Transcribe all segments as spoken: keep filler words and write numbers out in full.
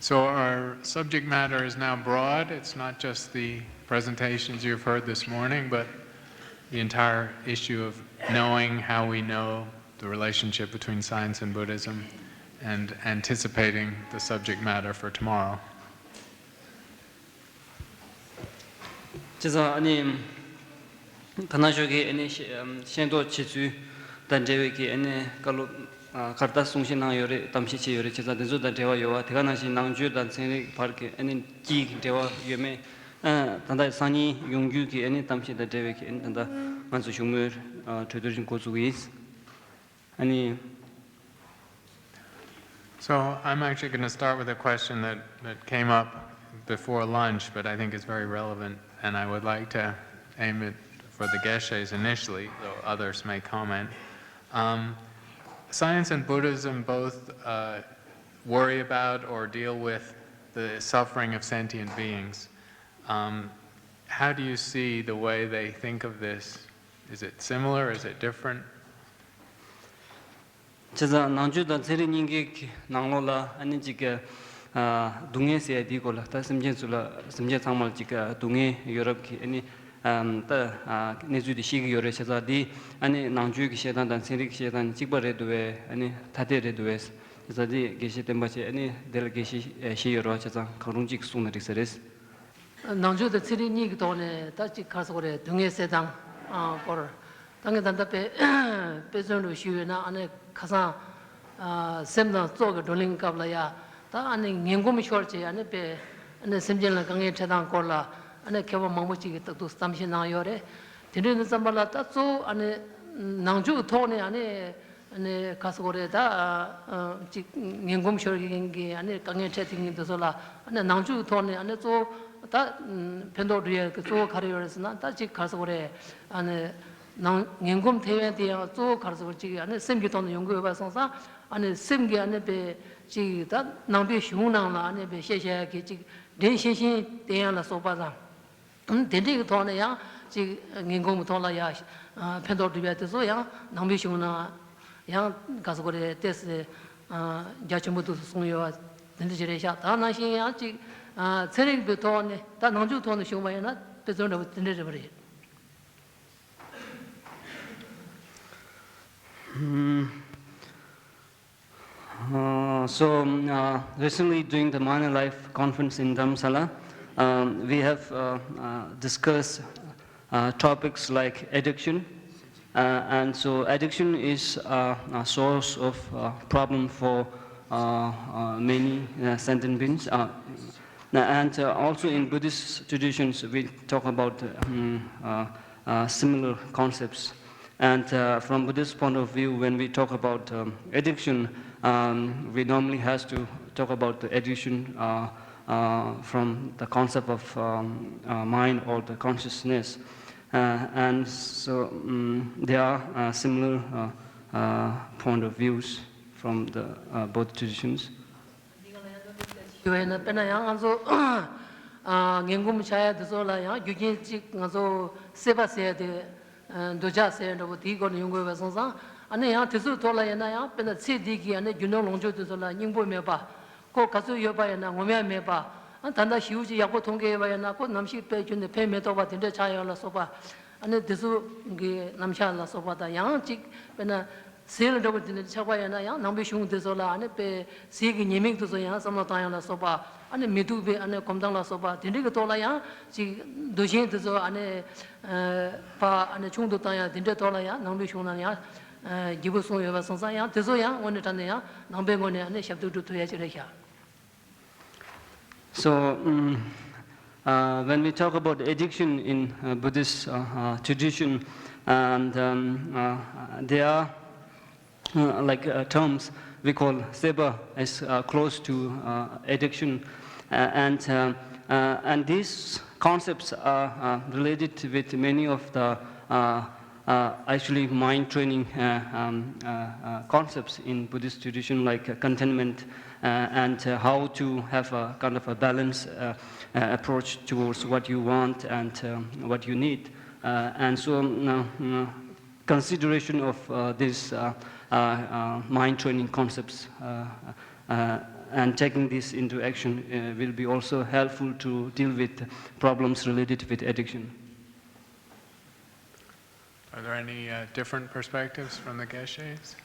So our subject matter is now broad. It's not just the presentations you've heard this morning, but the entire issue of knowing how we know the relationship between science and Buddhism and anticipating the subject matter for tomorrow. ཅེས་ཨ་ནི། ད་ནང་ཞོགས་ཀྱི་ཨ་ནི་ཤེས་ཨམ་ཤེས་རྟོགས་བྱེད་ཚུལ་དང་འབྲེལ་བའི་གི་ཨ་ནི་བཀའ་སློབ་ཨ་གར་ལྟ་གསུང་བཤད་གནང་ཡོད་རེད། གཏམ་བཤད་བྱས་ཡོད་རེད། བྱས་ཙང་དེ་ཚོ་དང་འབྲེལ་བ་ཡོད་པ། དེ་ག་ནང་བཞིན་ནང་ཆོས་དང་ཚན་རིག་བར་གྱི་ཨ་ནི་དཀྱིལ་གྱི་འབྲེལ་བ་ཡོད་མེད། ཨ་ད་ལྟ་སང་ཉིན་ཡོང་རྒྱུ་གི་ཨ་ནི་གཏམ་བཤད་དང་འབྲེལ་བའི་གི་ཨ་ནི་ད་ལྟ་ང་ཚོ་བཞུགས་མོལ་ཨ་གྲོས་བསྡུར་ཞིག་འགོ་བཙུགས་ཀྱི་ཡིན། ཨ་ནི། So I'm actually going to start with a question that, that came up before lunch, but I think is very relevant, and I would like to aim it for the Geshes initially, though others may comment. Um, science and Buddhism both uh, worry about or deal with the suffering of sentient beings. Um, how do you see the way they think of this? Is it similar? Is it different? བྱས་ཙང་ནང་ཆོས་དང་ཚན་རིག་གཉིས་ཀའི་ནང་ལོགས་ལ་ཨ་ནི་ཅིག་གི་ཨ་སྡུག་བསྔལ་ཟེར་ཡ་དེའི་སྐོར་ལ། ད་སེམས་ཅན་ཚོ་ལ་སེམས་ཅན་ཚང་མ་ལ་ཅིག་གི་སྡུག་བསྔལ་ཡོད་རབས་ཀྱི་ཨ་ནི་ཨམ་ད་ཨ་གནས་ཚུལ་དེ་ཤེས་ཀྱི་ཡོད་རེད། བྱས་ཙང་དེ་ཨ་ནི་ནང་ཆོས་ཀྱི་བཤད་སྟངས་དང་ཚན་རིག་གི་བཤད་སྟངས་གཅིག་པ་རེད་འདུག་བས། ཨ་ནི་ཐ་དད་རེད་འདུག་བས། བྱས་ཙང་དེ་དགེ་བཤེས་བསྟན་པ་བྱས་ཨ་ནི་དེ་ལ་དགེ་བཤེས་ཞིག་ཡོད་རེད་བ། བྱས་ཙང་གང་རུང་གཅིག་གསུངས་ན་འགྲིག་ས་རེད། ནང་ཆོས་དང་ཚན་རིག་གཉིས་ཀྱི་ཐོག་ནས་ད་ཅིག་ག་རེ་ཟེར་དགོས་རེད། སྡུག་བསྔལ་སེལ་སྟངས་སྐོར། ད་ངས་ད་ལྟ་དཔེ་དཔེ་མཚོན་རུ་ཞུས་ཡོད་ན། ཨ་ནི་ཁ་སང་སེམས་དང་གཙོ་གི་བགྲོ་གླེང་སྐབས་ལ་ཡ། ད་ཨ་ནི་ངན་གོམས་ཤོར་བྱས་ཨ་ནི་དཔེ་ཨ་ནི་སེམས་ཅན་ལ་དཀའ་ངལ་འཕྲད་སྟངས་སྐོར་ལ་ཨ་ནི་མཁས་པ་མང་པོ་ཅིག་གིས་ཏག་ཏག་གཏམ་བཤད་གནང་ཡོད་རེད། དེ་འདྲ་ཡིན་དུས་ཙམ་པ་ལ་ད་གཙོ་བོ་ཨ་ནི་ནང་ཆོས་ཀྱི་ཐོག་ནས་ཨ་ནི། ཨ་ནི་ག་རེ་ཟེར་དགོས་རེད། ད་ཨ་ཅིག་ངན་གོམས་ཤོར་མཁན་གྱི་ཨ་ནི་དཀའ་ངལ་འཕྲད་བསྡད་མཁན་དེ་ཚོ་ལ་ཨ་ནི་ནང་ཆོས་ཀྱི་ཐོག་ནས་ཨ་ནི་གཙོ་བོ་ད་ཕན་ཐོགས་སྒྲུབ་ཡ་གི་གཙོ་བོ་ག་རེ་ཡོད་རེད་ཟེར་ན། ད་ཅིག་ག་རེ་ཟེར་དགོས་རེད། ཨ་ནི་ནང་ངན་གོམས་ཐེབས་ཡ་དེ་ཡང་གཙོ་བོ་ག་རེ་ཟེར་དགོས་རེད། ཅིག་ཨ་ནི་སེམས་ཀྱི་ཐོག་ནས་ཡོང་གི་ཡོད་པ་སོང་ཙང་། ཨ་ནི་སེམས་ཀྱི་ཨ་ནི་དཔེ་ཅིག་ད་ནང་པའི་གཞུང་ནང་ལ་ཨ་ནི་དཔེ་བཤད་བྱ་ཡ་གི་ཅིག་འགྲེལ་བཤད་ཤེས་བསྟན་ཡ་ལ་སོགས་པ་དང་། དེ་འདྲའི་གི་ཐོག་ནས་ཡང་ཅིག་ངན་གོམས་ཀྱི་ཐོག་ལ་ཡང་ཕན་ཐོགས་སྒྲུབ་ཡ་དེ་ཚོ་ཡང་ནང་པའི་གཞུང་ན་ཡང་ག་རེ་ཟེར་དགོས་རེད། ཏོག་ཙམ་རྒྱ་ཆེན་པོ་འདུག་གསུངས་ཡོད་པ་དེ་འདྲ་ཅིག་རེད་ཤག་ད་ནང་བཞིན་ཡང་ཅིག་ཚན་རིག་པའི་ཐོག་ནས་ད་ནང་ཆོས་ཐོག་ནས་ཞུགས་པ་ཡིན་ན་དཔེ་མཚོན་འདྲ་པོ་དེ་འདྲ་རེད་པ་རེད། Uh, so, um, uh, recently during the Minor Life Conference in Dharamsala, um, we have uh, uh, discussed uh, topics like addiction. Uh, and so addiction is uh, a source of uh, problem for uh, uh, many uh, sentient beings. Uh, and uh, also in Buddhist traditions, we talk about um, uh, uh, similar concepts. And uh, from Buddhist point of view, when we talk about um, addiction, um, we normally has to talk about the addiction uh, uh, from the concept of um, uh, mind or the consciousness. Uh, and so um, there are uh, similar uh, uh, point of views from the uh, both traditions. ཞུ་བ་ཡིན་ན། དཔེར་ན་ཡང་ང་ཚོ་ངན་གོམས་ཆགས་ཡ་དེ་ཚོ་ལ་ཡང་རྒྱུ་རྐྱེན་གཅིག་ང་ཚོ་སྲེད་པ་ཟེར་ཡ་དེ། འདོད་ཆགས་ཟེར་ཡ་འདྲ་པོ་དེའི་སྒོ་ནས་ཡོང་དགོས་པ་སོང་ཙང་། ཨ་ནི་ཡང་དེ་ཚོའི་ཐོག་ལ་ཡིན་ན་ཡང་དཔེར་ན་ཚེ་འདི་གི་ཨ་ནི་རྒྱུ་ནོར་ལོངས་སྤྱོད་དེ་ཚོ་ལ་སྙིང་པོ་མེད་པ། ཁོ་ག་ཚོད་ཡོད་པ་ཡིན་ན་ངོམ་ཡ་མེད་པ། ཨ་ད་ལྟ་ཞེ་པོ་ཅིག་ཡག་པོ་མཐོང་གི་ཡོད་པ་ཡིན་ན་ཁོ་ནམ་ཞིག་དཔེ་ཁྱོན་ནས་ཕན་མི་ཐོགས་པ་དེ་འདྲ་ཆགས་ཡོང་ལ་སོགས་པ། ཨ་ནི་དེ་ཚོ་གི་རྣམ་གཞག་ལ་སོགས་པ་དང་། ཡང་གཅིག་དཔེར་ན་ཟས་ལ་འདྲ་པོ་དེ་འདྲ་ཆགས་པ་ཡིན་ན་ཡང་ནང་པའི་གཞུང་དེ་ཚོ་ལ་ཨ་ནི་དཔེ་ཟས་ཀྱི་ཉེས་དམིགས་དེ་ཚོ་ཡང་བསམ་བློ་བཏང་ཡ་ལ་སོགས་པ། ཨ་ནི་མི་སྡུག་པའི་ཨ་ནི་གོམས་སྟངས་ལ་སོགས་པ་དེ་འདྲ་གི་ཐོག་ལ་ཡང་གཅིག་འདུ་ཤེས་དེ་ཚོ་ཨ་ནི་ཕར་ཨ་ནི་ཆུང་དུ་བཏང་ཡ་དེ་འདྲའི་ཐོག་ལ་ཡང་ནང་པའི་གཞུང་ནང་ཡང་རྒྱས་པོ་གསུངས་ཡོད་པ་སོང་ཙང་། ཡང་དེ་ཚོ་ཡང་དངོས་གནས་དྲང་གནས་ཡང་ནང་པའི་ངོས་ནས་ཨ་ནི་ཞབས་ཏོག་སྒྲུབ་ཐུབ་ཡ་ཅིག་རེད་ཤག So, um, uh, when we talk about addiction in uh, Buddhist uh, uh, tradition, and um, uh, there are uh, like uh, terms we call srepa is uh, close to uh, addiction, uh, and uh, uh, and these concepts are uh, related with many of the uh, uh, actually mind training uh, um, uh, uh, concepts in Buddhist tradition, like uh, contentment uh, and uh, how to have a kind of a balanced uh, uh, approach towards what you want and um, what you need. Uh, and so, um, uh, uh, consideration of uh, these uh, uh, uh, mind training concepts uh, uh, And taking this into action uh, will be also helpful to deal with problems related with addiction. Are there any uh, different perspectives from the Geshes?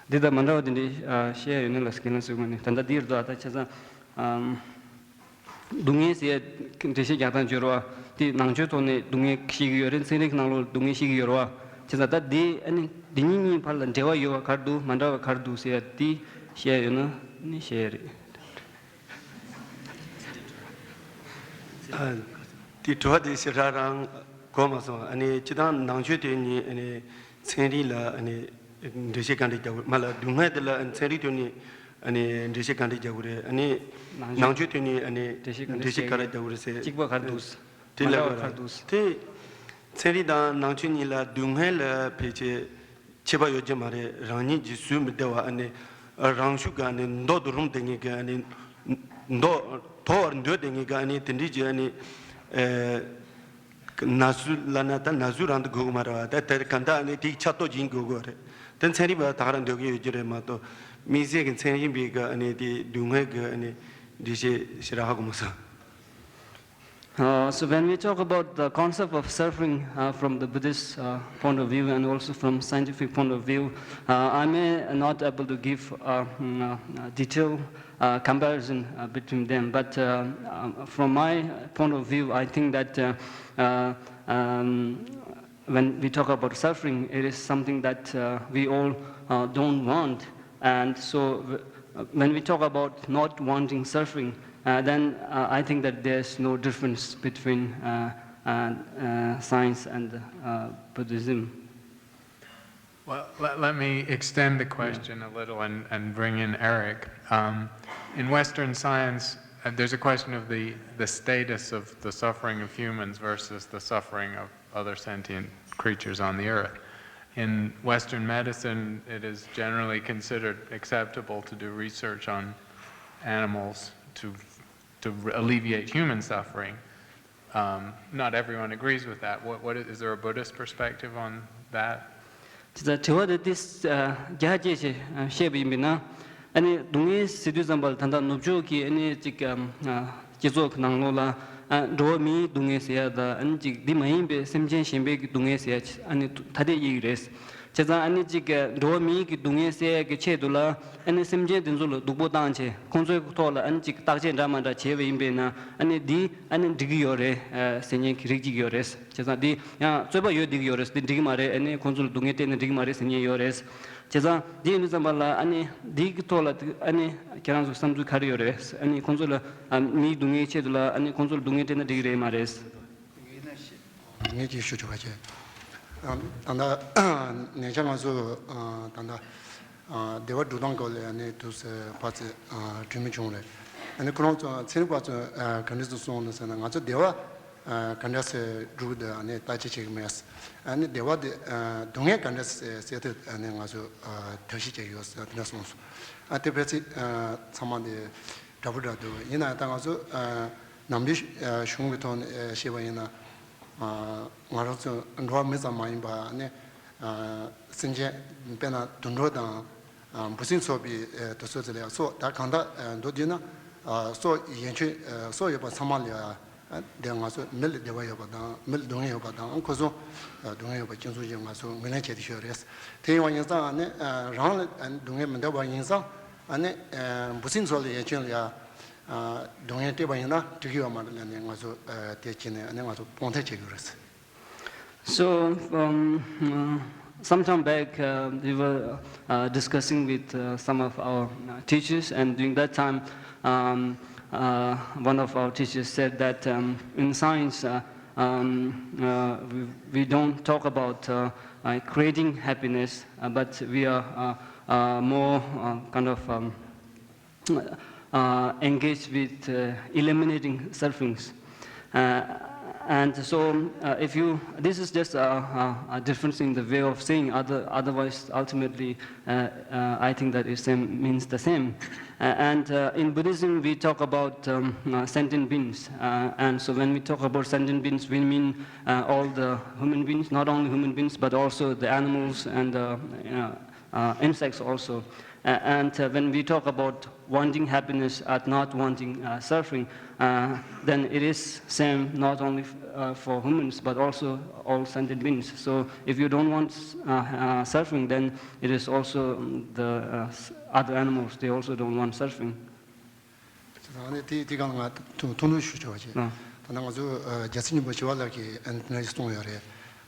འདི་དང་མ་འདྲ་བ་དེ་འདྲའི་ཨ་བཤད་ཡོད་ན་ལ་སྐད་ལན་གསོལ་གོ་ནི་ད་ལྟ་འདིར་འདུག་ཨ་ད་བྱས་ཙང་ཨམ། སྡུག་བསྔལ་ཟེར་ཡ་འགྲེལ་བཤད་རྒྱག་སྟངས་སྦྱོར་བ་དེ་ནང་ཆོས་ཐོག་ནས་སྡུག་བསྔལ་བཤད་ཀྱི་ཡོད་རེད། ཚན་རིག་ནང་ལོགས་སྡུག་བསྔལ་བཤད་ཀྱི་ཡོད་རེད་བ། བྱས་ཙང་ད་འདི་ཨ་ནི་འདི་གཉིས་གཉིས་བར་ལ་འབྲེལ་བ་ཡོད་པ་ག་རེ་འདུག་མ་འདྲ་བ་ག་རེ་འདུག་ཟེར་ཡ་དེ་བཤད་ཡོད་ན་ནི་བཤད་ཡ་རེད། ཨ། དེ་དྲི་བ་དེ་ཞེ་དྲག་རང་གོ་མ་སོང་། ཨ་ནི་སྤྱིར་བཏང་ནང་ཆོས་དེ་ནི་ཨ་ནི་ཚན་རིག་ལ་ཨ་ནི་འགྲེལ་བཤད་ག་འདྲ་རྒྱག་དགོས་མ་ལ་སྡུག་བསྔལ་དེ་ལ་ཨ་ནི་ཚན་རིག་དེ་ནི་ཨ་ནི་འགྲེལ་བཤད་ག་འདྲ་རྒྱག་དགོས་རེད། ཨ་ནི་ནང་ཆོས་ནང་ཆོས་དེ་ནི་ཨ་ནི་འགྲེལ་བཤད་ག་འདྲ་འགྲེལ་བཤད་ག་རེ་རྒྱག་རྒྱག་དགོས་རེད་ཟེར། གཅིག་པ་ག་རེ་འདུག་དེ་མ་ལ་འདྲ་བ་ག་རེ་འདུག་དེ་ཚན་རིག་དང་ནང་ཆོས་གཉིས་ལ་སྡུག་བསྔལ་ལ་ཕལ་ཆེར་ཁྱད་པར་ཡོད་ཀྱི་མ་རེད། རང་ཉིད་ཀྱི་ཟུར་མི་བདེ་བ་ཨ་ནི་རང་ཤུགས་ཀྱིས་ཨ་ནི་མདོག་ཏུ་རུམ་བསྡད་མཁན་གྱི་ཨ་ནི་མདོག་དོར་བར་འདོད་བསྡད་མཁན་གྱི་ཨ་ནི་དེ་འདྲའི་གྱི་ཨ་ནི་ཨེ་ན་ཟུག་ལབ་ན་ད་ན་ཟུག་རང་དུ་དགོས་ཀྱི་མ་རེད་བ། ད་དེར་གང་ལྟར་ཨ་ནི་དེའི་ཆ་རྟོགས་ཀྱི་དགོས་ཀྱི་རེད། དེ་ཚན་རིག་པ་ད་ག་རང་འདོད་ཀྱི་ཡོད་ཀྱི་རེད་མ་གཏོགས་དམིགས་བསལ་གྱི་ཚན་རིག་པའི་གི་ཨ་ནི་དེ་སྡུག་བསྔལ་གྱི་ཨ་ནི་འགྲེལ་བཤད་ཞེ་དྲག་ཧ་གོ་མ་སོང་། Uh, so when we talk about the concept of suffering uh, from the Buddhist uh, point of view and also from scientific point of view, uh, I may not able to give uh, mm, uh, detail uh, comparison uh, between them, but uh, um, from my point of view, I think that uh, uh, um, when we talk about suffering, it is something that uh, we all uh, don't want. And so, w- uh, when we talk about not wanting suffering, uh, then uh, I think that there's no difference between uh, uh, uh, science and uh, Buddhism. Well, let, let me extend the question a little and, and bring in Eric. Um, in Western science, uh, there's a question of the, the status of the suffering of humans versus the suffering of other sentient creatures on the earth. In Western medicine, it is generally considered acceptable to do research on animals to, to alleviate human suffering. Um, not everyone agrees with that. What, what is, is there a Buddhist perspective on that? དེ་ལྟར་དྲི་བ་དེ་ཏིས་རྒྱ་སྐྱེད་ཅེས་བཤད་པ་ཡིན་པས་ན། ཨ་ནི་སྡུག་བསྔལ་ཟེར་དུས་ཙམ་པ་ལ་ད་ལྟ་ནུབ་ཕྱོགས་ཀྱི་ཨ་ནི་ཅིག་སྤྱི་ཚོགས་ཀྱི་ནང་ལོགས་ལ་འགྲོ་བ་མིའི་སྡུག་བསྔལ་ཟེར་ཡ་དང་ཨ་ནི་ཅིག་འདི་མ་ཡིན་པའི་སེམས་ཅན་གཞན་པའི་གི་སྡུག་བསྔལ་ཟེར་ཡ་ཨ་ནི་ཐ་དད་དབྱེ་གི་རེད། བྱས་ཙང་ཨ་ནི་ཅིག་འགྲོ་བ་མིའི་གི་སྡུག་བསྔལ་སེལ་ཡ་གི་ཆེད་དུ་ལ་ཨ་ནི་སེམས་ཅན་དེ་ཚོ་ལ་སྡུག་པོ་བཏང་བྱས་ཁོང་ཚོའི་ཐོག་ལ་ཨ་ནི་ཅིག་བརྟག་དཔྱད་འདྲ་མ་འདྲ་བྱས་པ་ཡིན་པས་ན་ཨ་ནི་འདི་ཨ་ནི་འགྲིག་གི་ཡོད་རེད་ཟེར་མཁན་གྱི་རིགས་གཅིག་ཡོད་རེད། བྱས་ཙང་འདི་ཡང་རྩོད་པ་ཡོད་འགྲིག་གི་ཡོད་རེད། འདི་འགྲིག་གི་མ་རེད། ཨ་ནི་ཁོང་ཚོ་ལ་སྡུག་བསྔལ་སྤྲད་ན་འགྲིག་གི་མ་རེད་ཟེར་མཁན་ཡོད་རེད། བྱས་ཙང་འདི་ཡིན་དུས་ཙམ་པ་ལ་ཨ་ནི་འདིའི་གི་ཐོག་ལ་ཨ་ནི་ཁྱེད་རང་ཚོ་བསམ་ཚུལ་ག་རེ་ཡོད་རེད། ཨ་ནི་ཁོང་ཚོ་ལ་མིའི་སྡུག་བསྔལ་ཆེད་དུ་ལ་ཨ་ནི་ཁོང་ཚོ་ལ་སྡུག་བསྔལ་སྤྲད་ན་འགྲིག་གི་རེད་མ་རེད། ངས་ཅིག་ཞུ་ཆོག་པ་བྱས། ད་ལྟ་ཉེ་ཆར་ང་ཚོ་ད་ལྟ་བདེ་བ་སྒྲུབ་སྟངས་སྐོར་ལ་ནས་དུས་ཕར་ཚད་གྲོས་མོལ་བྱུང་རེད། ཨ་ནི་ཁོ་རང་ཚོ་ཚན་རིག་པ་ཚོས་ག་འདྲ་ཞིག་གསུངས་ན་ཟེར་ན་ང་ཚོ་བདེ་བ་ག་འདྲ་སེ་སྒྲུབ་འདུག་ཨ་ནི་བརྟག་དཔྱད་བྱེད་ཀྱི་མེད། ཨ་ནི་བདེ་བ་དེ་སྡུག་བསྔལ་ག་འདྲ་སེ་སེལ་ཐུབ་ཨ་ནི་ང་ཚོ་ཐབས་ཤེས་བྱེད་ཀྱི་ཡོད་ཟེར་དེ་འདྲ་གསུངས་སོང་། ཨ་དེ་ཕལ་ཆེར་ཚང་མ་དེ་འདྲ་པོ་འདྲ་འདུག་ཡིན་ན་ད་ང་ཚོ་ནམ་རྒྱུན་གཞུང་གི་ཐོག་ནས་བཤད་པ་ཡིན་ན། ང་རང་ཚོ་འགྲོ་བ་མི་ཙམ་མ་ཡིན་པ་ནི་སེམས་ཅན་དཔེར་ན་དུད་འགྲོ་དང་འབུ་སྲིན་ཚོགས་པའི་དུས་ཚོད་དེ་ལ་སྲོག་ད་གང་ལྟར་མདོར་བསྡུས་ན་སྲོག་ཡན་ཆད་སྲོག་ཡོད་པ་ཚང་མ་ལ་དེ་ང་ཚོ་མི་ལ་བདེ་བ་ཡོད་པ་དང་མི་ལ་སྡུག་བསྔལ་ཡོད་པ་དང་ཁོ་ཚོ་སྡུག་བསྔལ་ཡོད་པ་སྐྱོན་འཛུགས་ཀྱིས་ང་ཚོ་ངོས་ལེན་བྱས་ཏེ་ཤོད་རེད། དེ་ཡིན་པ་ཡིན་ཙང་ནི་རང་ལ་སྡུག་བསྔལ་མི་འདོད་པ་ཡིན་ཙང་ནི་འབུ་སྲིན་ཚོགས་ལ་ཡན་ཆད་ལ་སྡུག་བསྔལ་སྤྲད་པ་ཡིན་ན་འགྲིག་གི་ཡོད་མ་རེད་ལབ་ནས་ང་ཚོ་དེ་བྱས་ནས་ང་ཚོ་དཔང་ཐལ་བྱེད་དགོས་རེད། So, um, uh, some time back, uh, we were uh, discussing with uh, some of our uh, teachers, and during that time, um, uh, one of our teachers said that um, in science, uh, um, uh, we, we don't talk about uh, uh, creating happiness, uh, but we are uh, uh, more uh, kind of um, uh, engaged with uh, eliminating sufferings. Uh, and so, uh, if you, this is just a, a, a difference in the way of saying. Other, otherwise, ultimately, uh, uh, I think that it same, means the same. Uh, and uh, in Buddhism, we talk about um, uh, sentient beings. Uh, and so, when we talk about sentient beings, we mean uh, all the human beings, not only human beings, but also the animals and the uh, uh, insects also. Uh, and uh, when we talk about wanting happiness and not wanting uh, suffering, uh, then it is same not only uh, for humans but also all sentient beings. So if you don't want uh, uh, suffering, then it is also um, the uh, s- other animals, they also don't want suffering. ཨ་ནི་དེ་དེ་གང་ང་ཐུང་ཐུང་ཐུང་ཞུ་ཆོག་པ་བྱེད། ད་ནང་ང་ཚོ་རྒྱལ་སྲས་རིན་པོ་ཆེ་བ་ལགས་ཀྱིས་ཨ་ནི་དེ་འདྲ་ཞིག་གསུངས་ཡོད་རེད།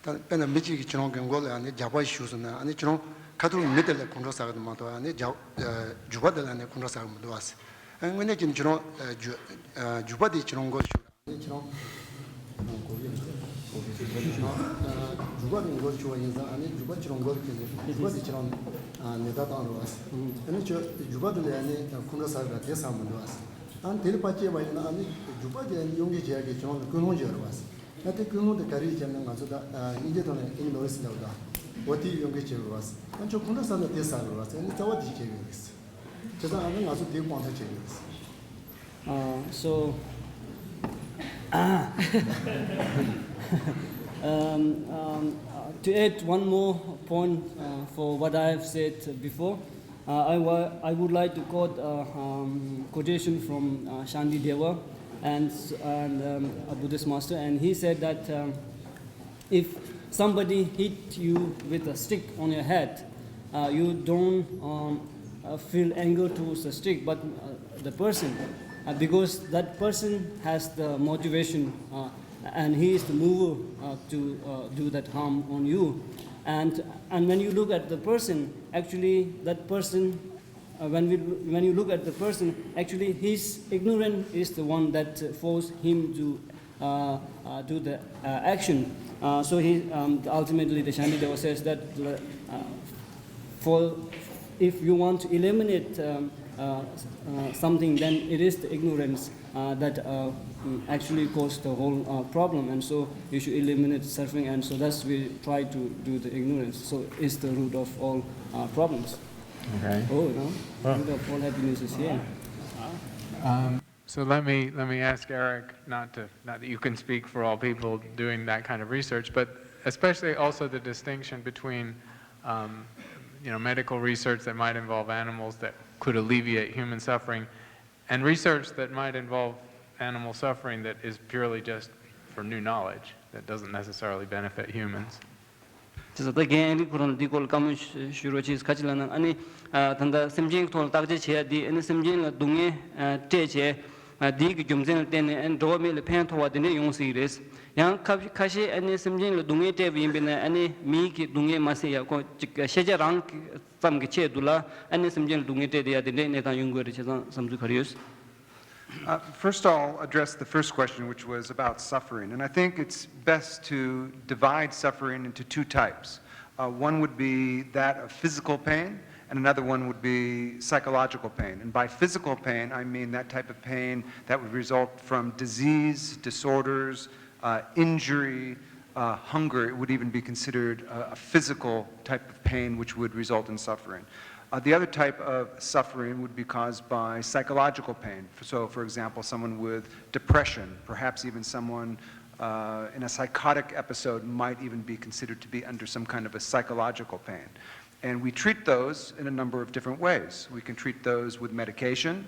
ད་དཔེར་ན་མི་གཅིག་གིས་ཁྱེད་རང་གི་མགོ་ལ་ཨ་ནི་རྒྱག་པ་ཞིག་ཞུས་སོང་ན་ཨ་ནི་ཁྱེད་རང་ཁ་ཐུག་མི་དེ་ལ་ཁོང་ཁྲོ་ཟ་གི་འདུག་མ་གཏོགས་ཨ་ནི་རྒྱག་རྒྱུག་པ་དེ་ལ་ཨ་ནི་ཁོང་ཁྲོ་ཟ་གི་མི་འདུག་ཨ། དངོས་གནས་ཀྱི་ཁྱེད་རང་རྒྱུག་རྒྱུག་པ་དེ་ཁྱེད་རང་མགོ་ཞུ། ཁྱེད་རང་རྒྱུག་པ་དེ་མགོར་ཆུ་བ་ཡིན་ཙང་ཨ་ནི་རྒྱུག་པ་ཁྱེད་རང་མགོར་ཁྱེར་ནས་རྒྱུག་པ་དེ་ཁྱེད་རང་ནད་རྟགས་བཏང་རོགས། ཨ་ནི་ཁྱོད་རྒྱུག་པ་དེ་ལས་ཨ་ནི་ཁོང་ཁྲོ་ཟ་ར་དེ་ཟ་མི་འདུག་ཨ་ནི་དེ་ལ་ཕར་སྐྱེས་པ་ཡིན་ན་ཨ་ནི་རྒྱུག་པ་དེ་ཨ་ནི་གཡོ་འགུལ་བྱེད་ཡག་གི་ཁྱེད་རང་ལ་ཀུན་སློང་ཅིག་ཡོད་རེད་བ། ཨ་དེ་ཀུན་སློང་དེ་ག་རེ་ཡིན་ཟེར་ན་ང་ཚོ་ད་དབྱིན་ཇིའི་ཐོག་ནས་ཨིག་ནོ་རེན་སི་ལབ་ད། འོ་དེ་གཡོ་འགུལ་བྱེད་རོགས། ཨ་ཁྱོད་ཁོང་ཁྲོ་ཟ་ན་དེ་ཟ་རོགས། ཨ་ནི་རྩ་བ་དེ་བྱེད་ཀྱི་ཡོད་རེད། བྱས་ཙང་ཨ་ནི་ང་ཚོ་དེའི་དཔང་རྟགས་བྱེད་ཀྱི་ཡོད་རེད། Uh, so, um, um, uh, to add one more point uh, for what I have said before, uh, I, wa- I would like to quote a um, quotation from uh, Shanti Deva and, and um, a Buddhist master, and he said that um, if somebody hit you with a stick on your head, uh, you don't um, uh, feel anger towards the stick, but uh, the person, uh, because that person has the motivation uh, and he is the mover uh, to uh, do that harm on you. And, and when you look at the person, actually, that person uh, when, we, when you look at the person, actually his ignorance is the one that uh, forced him to uh, uh, do the uh, action. Uh, so he um, ultimately, the Shantideva says that uh, for if you want to eliminate um, uh, uh, something, then it is the ignorance uh, that uh, mm, actually caused the whole uh, problem, and so you should eliminate suffering, and so that's we try to do the ignorance. So it's the root of all uh, problems. Okay. Oh, no? Root of all happiness is here. Um, so let me let me ask Eric, not to not that you can speak for all people doing that kind of research, but especially also the distinction between um, you know, medical research that might involve animals that could alleviate human suffering, and research that might involve animal suffering that is purely just for new knowledge that doesn't necessarily benefit humans. དེ་ཚོ་ད་རྒན་ཨེ་རིག་ཁོ་རང་ལ་འདི་སྐོར་ལ་བཀའ་མོལ་ཞུ་ཞུ་རོགས་བྱེད། ག་ཅི་ལབ་ན་ཨ་ནི་ད་ལྟ་སེམས་ཅན་གྱི་ཐོག་ལ་བརྟག་དཔྱད་བྱེད་ཡ་འདི་ཨ་ནི་སེམས་ཅན་ལ་སྡུག་བསྔལ་སྤྲད་བྱས་འདིའི་གི་རྒྱུ་མཚན་ལ་བརྟེན་ནས་ཨ་ནི་འགྲོ་བ་མི་ལ་ཕན་ཐོགས་པ་དེ་འདྲས་ཡོང་སྲིད་ཀྱི་རེད། ཡང་ཁ་ཁ་ཤས་ཨ་ནི་སེམས་ཅན་ལ་སྡུག་བསྔལ་སྤྲད་པ་ཡིན་པས་ན་ཨ་ནི་མིའི་གི་སྡུག་བསྔལ་མ་སེལ་ཡ་ཁོ་ཅིག་ཤེས་བྱ་རང་གི་ཙམ་གྱི་ཆེད་དུ་ལ་ཨ་ནི་སེམས་ཅན་ལ་སྡུག་བསྔལ་སྤྲད་བསྡད་ཡ་དེ་འདྲས་གནས་སྟངས་ཡོང་དགོས་རེད། བྱས་ཙང་བསམ་ཚུལ་ག་རེ་ཡོད། Uh, first, I'll address the first question, which was about suffering. And I think it's best to divide suffering into two types. Uh, one would be that of physical pain, and another one would be psychological pain. And by physical pain, I mean that type of pain that would result from disease, disorders, uh, injury, uh, hunger. It would even be considered a, a physical type of pain which would result in suffering. Uh, the other type of suffering would be caused by psychological pain. So, for example, someone with depression, perhaps even someone uh, in a psychotic episode, might even be considered to be under some kind of a psychological pain. And we treat those in a number of different ways. We can treat those with medication,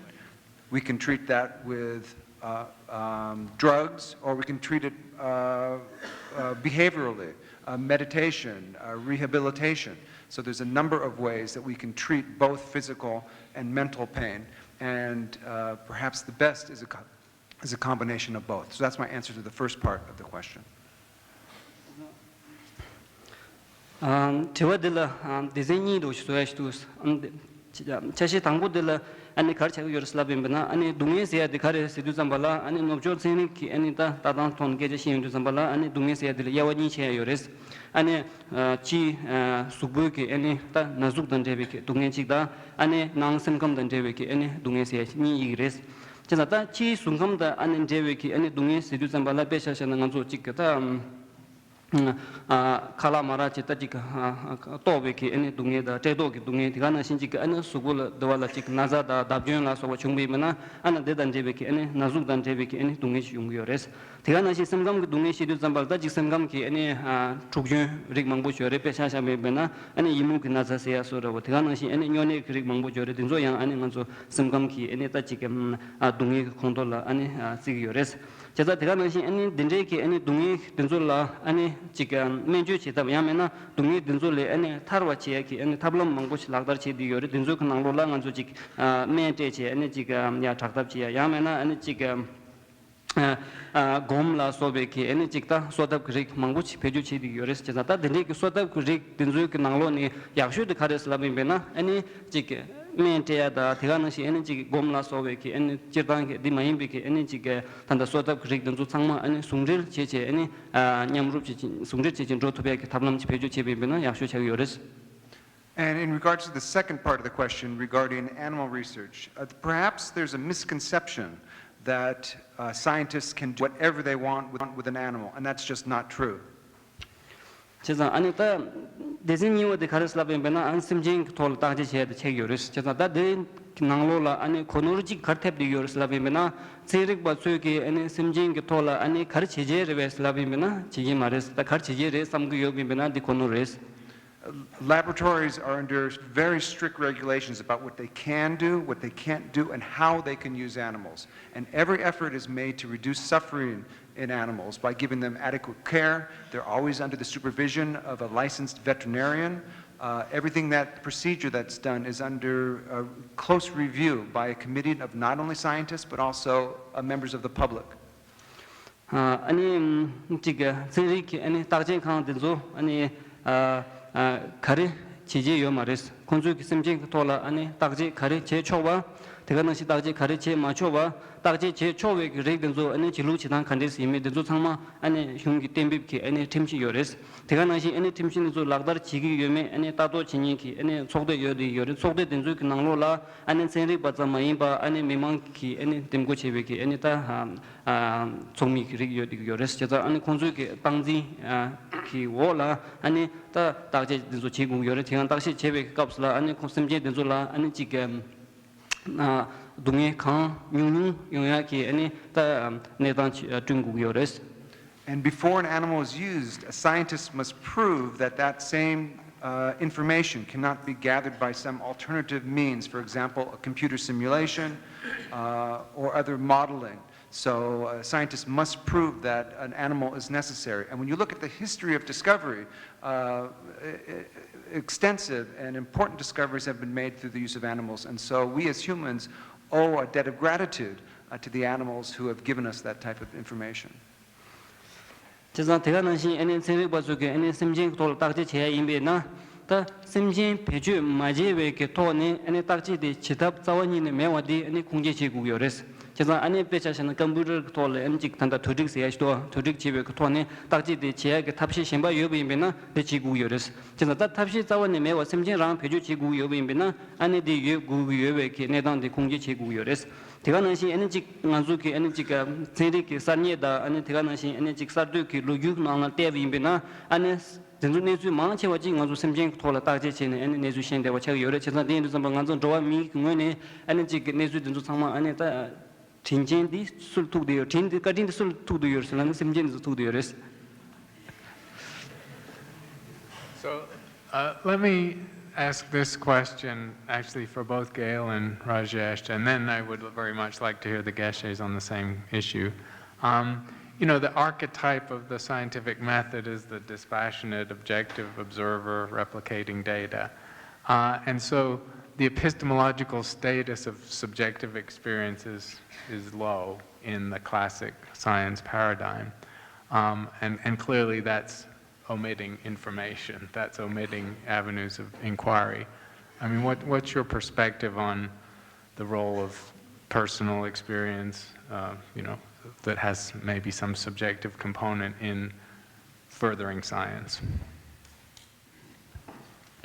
we can treat that with uh, um, drugs, or we can treat it uh, uh, behaviorally, uh, meditation, uh, rehabilitation. So there's a number of ways that we can treat both physical and mental pain, and uh, perhaps the best is a, co- is a combination of both. So that's my answer to the first part of the question. དྲི་བ་འདི་ལ་སྡེ་ཚན་གཉིས་འདུག་བཟོ་ཡ་ཞིག་འདུག་ཆ་ཤས་དང་པོ་འདི་ལ་ཨ་ནི་ག་རེ་བྱ་གི་ཡོད་རེད་ལབ་ཡིན་པ་ན། ཨ་ནི་སྡུག་བསྔལ་ཟེར་ཡ་འདི་ག་རེ་ཟེར་དུས་ཙམ་པ་ལ་ཨ་ནི་ནུབ་ཕྱོགས་ཚན་རིག་གི་ཨ་ནི་ད་ལྟ་སྟངས་ཐོག་ནས་སྐད་ཆ་བཤད་ཡོང་དུས་ཙམ་པ་ལ་ཨ་ནི་སྡུག་བསྔལ་ཟེར་ཡ་འདི་ལ་དབྱེ་བ་གཉིས་ཕྱེ་ཡ་ཡོད་རེད། ཨ་ནི་སྤྱིའི་གཟུགས་པོའི་གི་ཨ་ནི་ད་ན་ཟུག་དང་འབྲེལ་བའི་གི་སྡུག་བསྔལ་གཅིག་དང་ཨ་ནི་ནང་སེམས་ཁམས་དང་འབྲེལ་བའི་གི་ཨ་ནི་སྡུག་བསྔལ་ཟེར་ཡ་གཉིས་ཡོད་ཀྱི་རེད། བྱས་ཙང་ད་སྤྱིའི་གཟུགས་ཁམས་དང་ཨ་ནི་འབྲེལ་བའི་གི་ཨ་ནི་སྡུག་བསྔལ་ཟེར་དུས་ཙམ་པ་ལ་དཔེ་ཆ་བཞག་ན་ང་ཚོ་གཅིག་གི་ད། ཨ་ཁ་ལག་མ་རག་ཅིག་ད་ཅིག་ཨ་ཨ་ལྟོགས་པའི་གི་ཨ་ནི་སྡུག་བསྔལ་དང་བཀྲེས་ལྟོགས་ཀྱི་སྡུག་བསྔལ། དེ་ག་ནང་བཞིན་ཅིག་ཨ་ནི་གཟུགས་པོ་ལ་འདི་བ་ལ་ཅིག་ན་ཚ་དང་བརྡབ་སྐྱོན་ལ་སོགས་པ་བྱུང་བ་ཡིན་པ་ན་ཨ་ནི་འདི་དང་འབྲེལ་བའི་གི་ཨ་ནི་ན་ཟུག་དང་འབྲེལ་བའི་གི་ཨ་ནི་སྡུག་བསྔལ་ཞིག་ཡོང་གི་ཡོད་རེད། དེ་ག་ནང་བཞིན་སེམས་ཁམས་ཀྱི་སྡུག་བསྔལ་བཤད་དུས་ཙམ་པ་ལ་ད་ཅིག་སེམས་ཁམས་ཀྱི་ཨ་ནི་ཨ་འཁྲུག་སྐྱོན་རིགས་མང་པོ་ཡོད་རེད། དཔེ་ཆ་བཞག་པ་ཡིན་པ་ན་ཨ་ནི་ཡི་མུག་གི་ན་ཚ་ཟེར་ཡ་སོགས་རེད་བ། དེ་ག་ནང་བཞིན་ཨ་ནི་སྨྱོ་ནད་ཀྱི་རིགས་མང་པོ་ཡོད་རེད། དེ་ཚོ་ཡང་ཨ་ནི་ང་ཚོ་སེམས་ཁམས་ཀྱི་ཨ་ནི་ད་ཅིག་ཨ་སྡུག་བསྔལ་གྱི་ཁོངས་གཏོགས་ལ་ཨ་ནི་བརྩི་གི་ཡོད་རེད། བྱས་ཙང་དེ་ག་ནང་བཞིན་ཨ་ནི་འདི་འདྲའི་གི་ཨ་ནི་སྡུག་བསྔལ་དེ་ཚོ་ལ་ཨ་ནི་ཅིག་སྨན་བཅོས་བྱེད་ཐབས། ཡང་མིན་ན་སྡུག་བསྔལ་དེ་ཚོ་ལས་ཨ་ནི་ཐར་བ་བྱེད་ཡ་གི་ཨ་ནི་ཐབས་ལམ་མང་པོ་ཞིག་ལག་བསྟར་བྱེད་བསྡད་ཡོད་རེད། དེ་ཚོའི་གི་ནང་ལོགས་ལ་ང་ཚོ་ཅིག་སྨན་སྤྲད་བྱས་ཨ་ནི་ཅིག་ཡ་དྲག་ཐབས་བྱེད་ཡ། ཡང་མིན་ན་ཨ་ནི་ཅིག་སྒོམ་ལ་སོགས་པའི་གི་ཨ་ནི་ཅིག་ད་གསོ་ཐབས་ཀྱི་རིགས་མང་པོ་ཞིག་བེད་སྤྱོད་བྱེད་བསྡད་ཡོད་རེད། བྱས་ཙང་ད་དེ་འདྲའི་གི་གསོ་ཐབས་ཀྱི་རིགས་དེ་ཚོའི་གི་ནང་ལོགས་ནས་ཡག་ཤོས་དེ་ག་རེད་ཟེར་ལབ་ཡིན་པས་ན་ཨ་ནི་ཅིག་སྨན་སྤྲད་ཡ་དང་དེ་ག་ནང་བཞིན་ཨ་ནི་ཅིག་སྒོམ་ལ་སོགས་པའི་གི་ཨ་ནི་སྤྱིར་བཏང་གི་འདི་མ་ཡིན་པའི་གི་ཨ་ནི་ཅིག་ད་ལྟ་གསོ་ཐབས་ཀྱི་རིགས་དེ་ཚོ་ཚང་མ་ཨ་ནི་ཟུང་འབྲེལ་བྱས་བྱས་ཨ་ནི་མཉམ་རུབ་བྱས་ཅིང་ཟུང་འབྲེལ་བྱས་ཅིང་འགྲོ་ཐུབ་ཡ་གི་ཐབས་ལམ་ཅིག་བེད་སྤྱོད་བྱས་པ་ཡིན་པས་ན་ཡག་ཤོས་ཆགས་ཀྱི་ཡོད་རེད། And in regards to the second part of the question regarding animal research, uh, perhaps there's a misconception that uh, scientists can do whatever they want with, with an animal, and that's just not true. བྱས་ཙང་ཨ་ནི་ད་སྡེ་ཚན་གཉིས་པ་དེ་ག་རེ་ལབ་ཡིན་པས་ན་ཨ་ནི་སེམས་ཅན་གྱི་ཐོག་ལ་བརྟག་དཔྱད་བྱས་ཏེ་ཆགས་ཡོད་རེད། བྱས་ཙང་ད་དེའི་ནང་ལོགས་ལ་ཨ་ནི་གོ་ནོར་གཅིག་ག་རེ་ཐེབས་བསྡད་ཡོད་རེད་ལབ་ཡིན་པས་ན་ཚན་རིག་པ་ཚོས་ཀྱིས་ཨ་ནི་སེམས་ཅན་གྱི་ཐོག་ལ་ཨ་ནི་ག་རེ་བྱེད་བྱས་རེད་པས་ལབ་ཡིན་པས་ན་བྱེད་ཀྱི་མ་རེད། ད་ག་རེ་བྱེད་བྱས་རེད་བསམ་གྱི་ཡོད་པ་ཡིན་པས་ན་འདི་གོ་ནོར་རེད། Laboratories are under very strict regulations about what they can do, what they can't do, and how they can use animals. And every effort is made to reduce suffering in animals by giving them adequate care. They're always under the supervision of a licensed veterinarian. Uh, everything that procedure that's done is under uh, close review by a committee of not only scientists but also uh, members of the public. ཨ་ནི་གཅིག་གི་ཚན་རིག་གི་ཨ་ནི་བརྟག་དཔྱད་ཁང་དེ་ཚོ་ཨ་ནི་ཨ་ཨ་ག་རེ་བྱེད་ཀྱི་ཡོད་མ་རེད། ཁོང་ཚོས་ཀྱི་སེམས་ཅན་གྱི་ཐོག་ལ་ཨ་ནི་བརྟག་དཔྱད་ག་རེ་བྱེད་ཆོག་པ། དེ་ག་ནང་བཞིན་བརྟག་དཔྱད་ག་རེ་བྱེད་མ་ཆོག་པ། བརྟག་དཔྱད་བྱེད་ཆོག་པའི་གི་རིགས་དེ་ཚོ་ཨ་ནི་བྱེད་ལུགས་བྱེད་སྟངས་ག་འདྲས་ཡིན་མིན་དེ་ཚོ་ཚང་མ་ཨ་ནི་གཞུང་གི་གཏན་འབེབས་ཀྱི་ཨ་ནི་ཁྲིམས་གཞི་ཡོད་རེད། དེ་ག་ནང་བཞིན་ཨ་ནི་ཁྲིམས་གཞི་དེ་ཚོ་ལག་བསྟར་བྱེད་ཀྱི་ཡོད་མེད་ཨ་ནི་ལྟ་རྟོག་བྱེད་མཁན་གྱི་ཨ་ནི་ཚོགས་སྡེ་ཡོད་དེ་ཡོད་རེད། ཚོགས་སྡེ་དེ་ཚོའི་གི་ནང་ལོགས་ལ་ཨ་ནི་ཚན་རིག་པ་ཙམ་མ་ཡིན་པ་ཨ་ནི་མི་མང་གི་ཨ་ནི་འདེམས་བསྐོ་བྱས་པའི་གི་ཨ་ནི་ད་ཨ་ཚོགས་མི་གི་རིགས་ཡོད་དེ་ཡོད་རེད། བྱས་ཙང་ཨ་ནི་ཁོང་ཚོའི་གི་སྟངས་འཛིན་ཨ་གི་འོག་ལ་ཨ་ནི་ད་བརྟག་དཔྱད་དེ་ཚོ་བྱེད་དགོས་ཀྱི་ཡོད་རེད། དེ་ཡང་བརྟག་དཔྱད་བྱེད་པའི་སྐབས་སུ་ལ་ཨ་ནི་ཁོང་སེམས་ཅན་དེ་ཚོ་ལ་ཨ་ནི་གཅིག་གི་ཨ་སྡུག་བསྔལ་གང་ཉུང་ཉུང་ཡོང་ཡག་གི་ཨ་ནི་ད་གནས་སྟངས་བསྐྲུན་དགོས་ཀྱི་ཡོད་རེད། And before an animal is used, a scientist must prove that that same uh, information cannot be gathered by some alternative means, for example, a computer simulation uh, or other modeling. So uh, scientists must prove that an animal is necessary. And when you look at the history of discovery, uh, extensive and important discoveries have been made through the use of animals. And so we as humans owe a debt of gratitude uh, to the animals who have given us that type of information. བྱས་ཙང་དེ་ག་ནང་བཞིན་ཨ་ནི་ཚན་རིག་པ་ཚོ་གིས་ཨ་ནི་སེམས་ཅན་གྱི་ཐོག་ལ་བརྟག་དཔྱད་བྱེད་ཡ་ཡིན་པས་ན། ད་སེམས་ཅན་བེད་སྤྱོད་མ་བྱས་པའི་གི་ཐོག་ནས་ཨ་ནི་བརྟག་དཔྱད་དེ་བྱེད་ཐབས་རྩ་བ་ཉིད་ནས་མེད་པ་དེ་ཨ་ནི་ཁུངས་སྐྱེལ་བྱེད་དགོས་ཀྱི་ཡོད་རེད། བྱས་ཙང་ཨ་ནི་དཔེ་ཆ་བཞག་ན་ཀམ་པུ་ཊར་གི་ཐོག་ལ་ཨ་ནི་གཅིག་ད་ལྟ་དོས་སྒྲིག་ཟེར་ཡ་ཞིག་འདུག་དོས་སྒྲིག་བྱས་པའི་གི་ཐོག་ནས་བརྟག་དཔྱད་དེ་བྱེད་ཡ་གི་ཐབས་ཤེས་གཞན་པ་ཡོད་པ་ཡིན་པས་ན་དེ་བྱེད་དགོས་ཀྱི་ཡོད་རེད། བྱས་ཙང་ད་ཐབས་ཤེས་རྩ་བ་ནས་མེད་པ་སེམས་ཅན་རང་བེད་སྤྱོད་བྱེད་དགོས་ཀྱི་ཡོད་པ་ཡིན་པས་ན་ཨ་ནི་དེ་ཡོད་དགོས་ཀྱི་ཡོད་པའི་གི་གནས་སྟངས་དེ་ཁུངས་སྐྱེལ་བྱེད་དགོས་ཀྱི་ཡོད་རེད། དེ་ག་ནང་བཞིན་ཨ་ནི་གཅིག་ང་ཚོ་གི་ཨ་ནི་གཅིག་ཚན་རིག་གི་གསར་རྙེད་དང་ཨ་ནི་དེ་ག་ནང་བཞིན་ཨ་ནི་གཅིག་གསར་གཏོད་ཀྱི་ལོ་རྒྱུས་ནང་ལ་བལྟས་པ་ཡིན་པས་ན་ཨ་ནི་དེ་ཚོ་གནས་ཚུལ་མང་ཆེ་བ་གཅིག་ང་ཚོ་སེམས་ཅན་གྱི་ཐོག་ལ་བརྟག་དཔྱད་བྱས་ནས་ཨ་ནི་གནས་ཚུལ་ཤེས་བསྡད་པ་ཆགས་ཀྱི་ཡོད་རེད། བྱས་ཙང་དེ་ཡིན་དུས་ཙམ་པ་ང་ཚོ་འགྲོ་བ་མིའི་གི་ངོས་ནས་ཨ་ནི་གཅིག་གི་གནས་ཚུལ་དེ་ཚོ་ཚང་མ་ཨ་ནི་ད་དྲིན་ཅན་འདི་སུ་ལ་ཐུག་བསྡད་ཡོད། དྲིན་འདི་བཀའ་དྲིན་འདི་སུ་ལ་ཐུག་བསྡད་ཡོད་ཟེར་ན་ཨ་ནི་སེམས་ཅན་འདི་ཚོ་ཐུག་བསྡད་ཡོད་རེད། So uh, let me ask this question actually for both Gail and Rajesh, and then I would very much like to hear the Geshe's on the same issue. Um, you know, the archetype of the scientific method is the dispassionate, objective observer replicating data. Uh, and so the epistemological status of subjective experiences is low in the classic science paradigm. Um, and, and clearly that's omitting information. That's omitting avenues of inquiry. I mean, what, what's your perspective on the role of personal experience, uh, you know, that has maybe some subjective component in furthering science?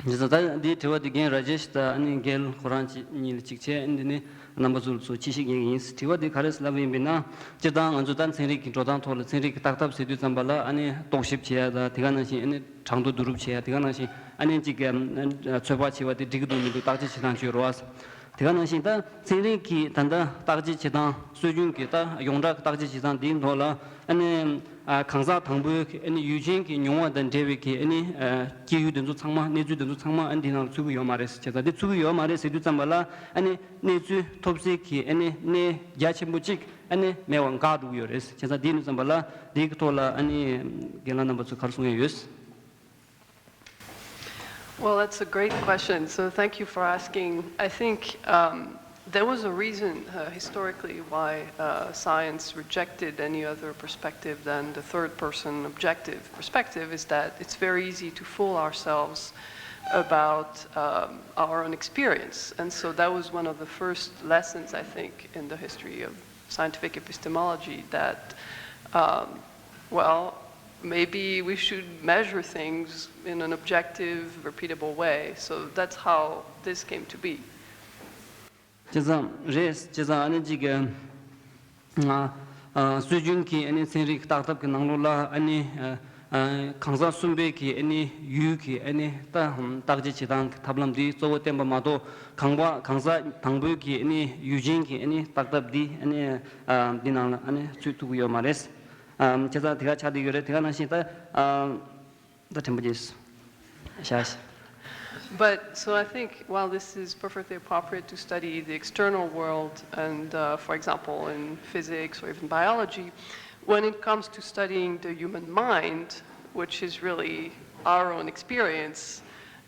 ད་འདིའི་དྲི་བ་འདི་རྒན་ར་ཇེཤ་དང་ཨ་ནི་རྒན་ཁོ་རང་གཉིས་ལ་གཅིག་བྱས། འདི་ནི་ རྣམ་པ་ཚོ་ལ་ཚོ་ཕྱི་བཤིག་ཡིན་ཡིན། དྲི་བ་འདི་ག་རེ་ལབ་ཡིན་པས་ན། སྤྱིར་བཏང་ང་ཚོ་ད་ཚན་རིག་གི་འགྲོ་སྟངས་ཐོག་ལ་ཚན་རིག་གི་བརྟག་ཐབས་ཟེར་དུས་ཙམ་པ་ལ་ཨ་ནི་རྟོག་ཞིབ་བྱེད་ཡ་ད་དེ་ག་ནང་བཞིན་ཨ་ནི་གྲངས་ཐོ་བསྡུ་རུབ་བྱེད་ཡ་དེ་ག་ནང་བཞིན་ཨ་ནི་གཅིག་གི་ཚོད་དཔག་བྱེད་པ་དེ་འགྲིག་གི་འདུག་མི་འདུག་བརྟག་དཔྱད་བྱེད་སྟངས་བྱོས་རོགས། དེ་ག་ནང་བཞིན་ད་ཚན་རིག་གི་ད་ལྟ་བརྟག་དཔྱད་བྱེད་སྟངས་སྲོལ་རྒྱུན་གྱི་ད་ཡོངས་གྲགས་བརྟག་དཔྱད་བྱེད་སྟངས་འདིའི་ཐོག་ལ་ཨ་ནི་གང་ཟག་དང་པོའི་ཨ་ནི་ཡུལ་ཅན་གྱི་མྱོང་བ་དང་འབྲེལ་བའི་གི་ཨ་ནི་སྐྱེས་ཡུལ་དེ་ཚོ་ཚང་མ་གནས་ཚུལ་དེ་ཚོ་ཚང་མ་ཨ་ནི་འདི་ནང་ཚུད་ཀྱི་ཡོད་མ་རེད་ཟེར། བྱས་ཙང་འདི་ཚུད་ཀྱི་ཡོད་མ་རེད་ཟེར་དུས་ཙམ་པ་ལ་ཨ་ནི། གནས་ཚུལ་ཐོབ་སའི་གི་ཨ་ནི་གནས་རྒྱ་ཆེན་པོ་གཅིག་ཨ་ནི་མེད་པ་འགག་འགྲོ་གི་ཡོད་རེད། བྱས་ཙང་དེ་ནས་བསམ་པ་ལ་དེའི་གི་ཐོག་ལ་ཨ་ནི་རྒན་ལགས་རྣམ་པ་ཚོས་ག་རེ་གསུང་ཡ་ཡོད། Well, that's a great question. So thank you for asking. I think um, there was a reason uh, historically why uh, science rejected any other perspective than the third person objective perspective is that it's very easy to fool ourselves about um, our own experience. And so that was one of the first lessons, I think, in the history of scientific epistemology that, um, well, maybe we should measure things in an objective, repeatable way. So that's how this came to be. བྱས་ཙང་རེད། བྱས་ཙང་ཨ་ནི་གཅིག་གི་ང་ཨ་སྲོལ་རྒྱུན་གྱི་ཨ་ནི་ཚན་རིག་བརྟག་ཐབས་ཀྱི་ནང་ལོགས་ལ་ཨ་ནི་ཨ་ཨ་གང་ཟག་གསུམ་པའི་གི་ཨ་ནི་ཡུལ་གྱི་ཨ་ནི་ད་བརྟག་དཔྱད་བྱེད་སྟངས་ཀྱི་ཐབས་ལམ་འདི་གཙོ་བོ་བསྟན་པ་མ་གཏོགས་གང་པ་གང་ཟག་དང་པོའི་གི་ཨ་ནི་ཡུལ་ཅན་གྱི་ཨ་ནི་བརྟག་ཐབས་འདི་ཨ་ནི་ཨ་འདི་ནང་ལ་ཨ་ནི་ཚུད་ཐུབ་ཀྱི་ཡོད་མ་རེད། ཨ་བྱས་ཙང་དེ་ག་ཆགས་བསྡད་ཡོད་རེད། དེ་ག་ནང་བཞིན་ད་ཨ། ད་དྲན་པ་བརྗེད་ཤག་བྱས། But so I think while this is perfectly appropriate to study the external world, and uh, for example, in physics or even biology, when it comes to studying the human mind, which is really our own experience,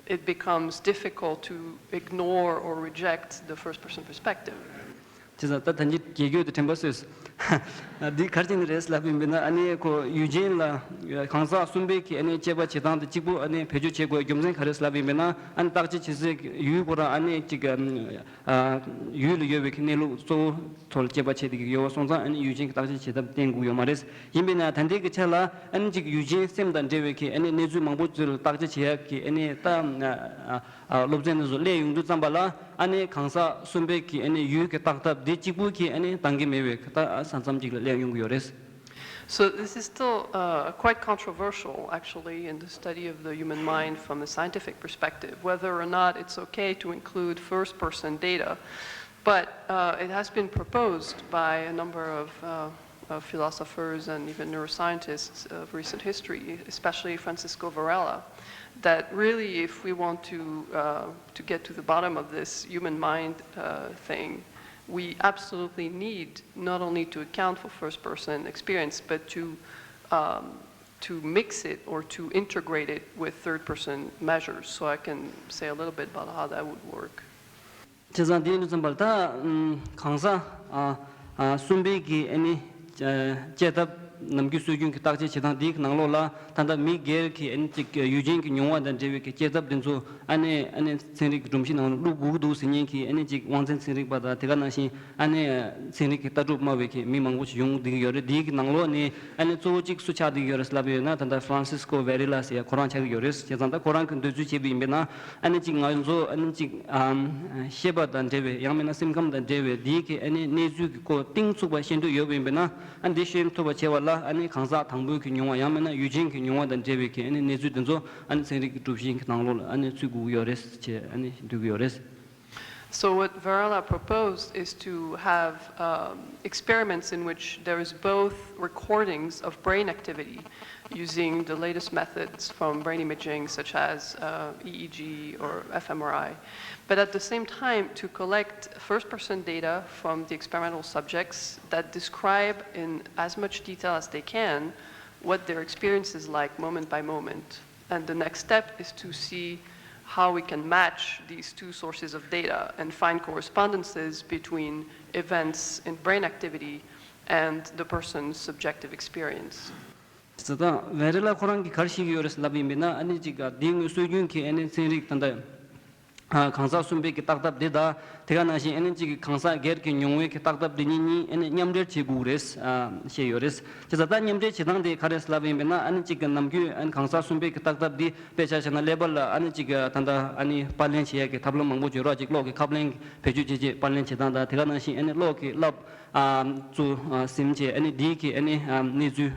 it becomes difficult to ignore or reject the first person perspective. བྱས་ཙང་ད་ད་གིན་རྒྱལ་ཁྱོད་དེ་དྲན་པ་གསོས། འདི་ག་རེ་བྱས་ནས་རེད་ལབ་ཡིན་པས་ན་ཨ་ནི་ཁོ་ཡུལ་ཅན་ལ་གང་ཟག་གསུམ་པའི་གི་ཨ་ནི་དཔྱད་པ་བྱེད་སྟངས་དེ་གཅིག་པུ་ཨ་ནི་བེད་སྤྱོད་བྱེད་དགོས་རྒྱུ་མཚན་ག་རེ་ལབ་ཡིན་པས་ན་ཨ་ནི་བརྟག་དཔྱད་བྱེད་སའི་ཡུལ་ཁོ་རང་ཨ་ནི་གཅིག་ཡུལ་ལ་ཡོད་པའི་གི་གནས་ལུགས་གཙོ་བོ་ཐོག་ལ་དཔྱད་པ་བྱེད་བསྡད་ཀྱི་ཡོད་པ་སོང་ཙང་ཨ་ནི་ཡུལ་ཅན་གྱི་བརྟག་དཔྱད་བྱེད་ཐབས་བསྟེན་དགོས་ཡོད་མ་རེད། ཡིན་པས་ན་ད་ལྟའི་གི་ཆ་ལ་ཨ་ནི་གཅིག་ཡུལ་ཅན་སེམས་དང་འབྲེལ་བའི་གི་ཨ་ནི་གནས་ཚུལ་མང་པོ་ཅིག་ལ་བརྟག་དཔྱད་བྱེད་ཡག་གི་ཨ་ནི་ད། སློབ་ཚན་དེ་ཚོ་སླེབས་ཡོང་དུས་ཙམ་པ་ལ་ཨ་ནི་གང་ཟག་གསུམ་པའི་གི་ཨ་ནི་ཡུལ་གྱི་བརྟག་ཐབས་འདི་གཅིག་པུ་གིས་ཨ་ནི་འདང་གི་མེད་པའི་ད་ས་མཚམས་ཅིག་ལ་སླེབས་ཡོང་གི་ཡོད་རེད། So this is still uh, quite controversial, actually, in the study of the human mind from a scientific perspective, whether or not it's okay to include first-person data. But uh, it has been proposed by a number of uh, uh, philosophers and even neuroscientists of recent history, especially Francisco Varela, that really, if we want to uh, to get to the bottom of this human mind uh, thing, we absolutely need not only to account for first-person experience, but to um, to mix it or to integrate it with third-person measures. So I can say a little bit about how that would work. བྱས་ཙང་དེ་ཡིན་དུས་ཙམ་པར་ད་གང་ཟག་གསུམ་པའི་གི་ཨ་ནི་དཔྱད་ཐབས་ནམ་རྒྱུན་སྲོལ་རྒྱུན་གྱི་བརྟག་དཔྱད་བྱེད་སྟངས་འདིའི་ནང་ལོགས་ལ་ད་ལྟ་མི་སྒེར་གྱི་ཨ་ནི་ཅིག་ཡུལ་ཅན་གྱི་མྱོང་བ་དང་འབྲེལ་བའི་གི་དཔྱད་ཐབས་འདི་ཚོ་ཨ་ནི་ཨ་ནི་ཚན་རིག་གི་སྒྲོམ་གཞི་ནང་ལ་བླུག་དགོས་ཀྱི་འདུག་ཟེར་མཁན་གྱི་ཨ་ནི་ཅིག་དབང་འཛིན་ཚན་རིག་པ་དང་དེ་ག་ནང་བཞིན་ཨ་ནི་ཚན་རིག་གི་ལྟ་གྲུབ་སྨྲ་བའི་གི་མི་མང་པོ་ཞིག་ཡོང་བསྡད་ཀྱི་ཡོད་རེད། འདིའི་གི་ནང་ལོགས་ནས་ཨ་ནི་གཙོ་བོ་གཅིག་སུ་ཆགས་བསྡད་ཀྱི་ཡོད་རེད་ལབ་ཡོད་ན་ད་ལྟ་ཧྥ་རན་སིས་ཀོ་ཝེ་རེ་ལ་ཟེར་ཡ་ཁོ་རང་ཆགས་ཀྱི་ཡོད་རེད། བྱས་ཙང་ད་ཁོ་རང་གི་འདོད་ཚུལ་བྱས་པ་ཡིན་པས་ན་ཨ་ནི་གཅིག་ང་ཚོ་ཨ་ནི་གཅིག་ཤེས་པ་དང་འབྲེལ་བའི་ཡང་མིན་ན་སེམས་ཁམས་དང་འབྲེལ་བའི་འདིའི་གི་ཨ་ནི་གནས་ཚུལ་གྱི་སྐོར་གཏིང་ཚུགས་པ་ཤེས་འདོད་ཡོད་པ་ཡིན་པས་ན་ཨ་ནི་འདི་ཤེས་ཐུབ་པ་བྱེད་པ་ལ་ཨ་ནི་གང་ཟག་དང་པོའི་གི་མྱོང་བ་ཡང་མིན་ན་ཡུལ་ཅན་གྱི་མྱོང་བ་དང་འབྲེལ་བའི་གི་ཨ་ནི་གནས་ཚུལ་འདི་ཚོ་ཨ་ནི་ཚན་རིག་གི་སྒྲུབ་གཞི་གི་ནང་ལོགས་ལ་ཨ་ནི་ཚུད་དགོས་ཀྱི་ཡོད་རེད་ཅེས་ཨ་ནི་འདོད་ཀྱི་ཡོད་རེད། So, what Varela proposed is to have um, experiments in which there is both recordings of brain activity using the latest methods from brain imaging, such as uh, E E G or fMRI, but at the same time to collect first person data from the experimental subjects that describe in as much detail as they can what their experience is like moment by moment. And the next step is to see how we can match these two sources of data and find correspondences between events in brain activity and the person's subjective experience. ད་ལྟ་ཝེ་རེ་ལ་ཁོ་རང་གིས་ག་རེ་བཤད་ཀྱི་ཡོད་རེད་ལབ་ཡིན་པས་ན་ཨ་ནི་གཅིག་ག་དེའི་སྔོན་སྲོལ་རྒྱུན་གྱི་ཨ་ནི་ཚན་རིག་ད་ལྟ་ གང་ཟག་གསུམ་པའི་གི་བརྟག་ཐབས་འདི་དང་དེ་ག་ནང་བཞིན་ཨ་ནི་གཅིག་གི་གང་ཟག་སྒེར་གྱི་མྱོང་བའི་གི་བརྟག་ཐབས་འདི་གཉིས་གཉིས་ཨ་ནི་མཉམ་འབྲེལ་བྱེད་དགོས་རེད་བཤད་ཡོད་རེད། བྱས་ཙང་ད་མཉམ་འབྲེལ་བྱེད་སྟངས་དེ་ག་རེ་ལབ་ཡིན་པས་ན། ཨ་ནི་གཅིག་གི་ནམ་རྒྱུན་ཨ་ནི་གང་ཟག་གསུམ་པའི་གི་བརྟག་ཐབས་འདི་དཔེ་ཆ་བཞག་ན་ཀླད་པ་ལ་ཨ་ནི་གཅིག་གི་ད་ལྟ་ཨ་ནི་པར་ལེན་བྱེད་ཡ་གི་ཐབས་ལམ་མང་པོ་ཡོད་རེད། གཅིག་གློག་གི་ཁབ་ལེན་བེད་སྤྱོད་བྱེད་བྱེད་པར་ལེན་བྱེད་སྟངས་དང་དེ་ག་ནང་བཞིན་ཨ་ནི་གློག་གི་ལབ་ཚུར་ཟིན་བྱས་ཨ་ནི་འདིའི་གི་ཨ་ནི་གནས་ཚུལ་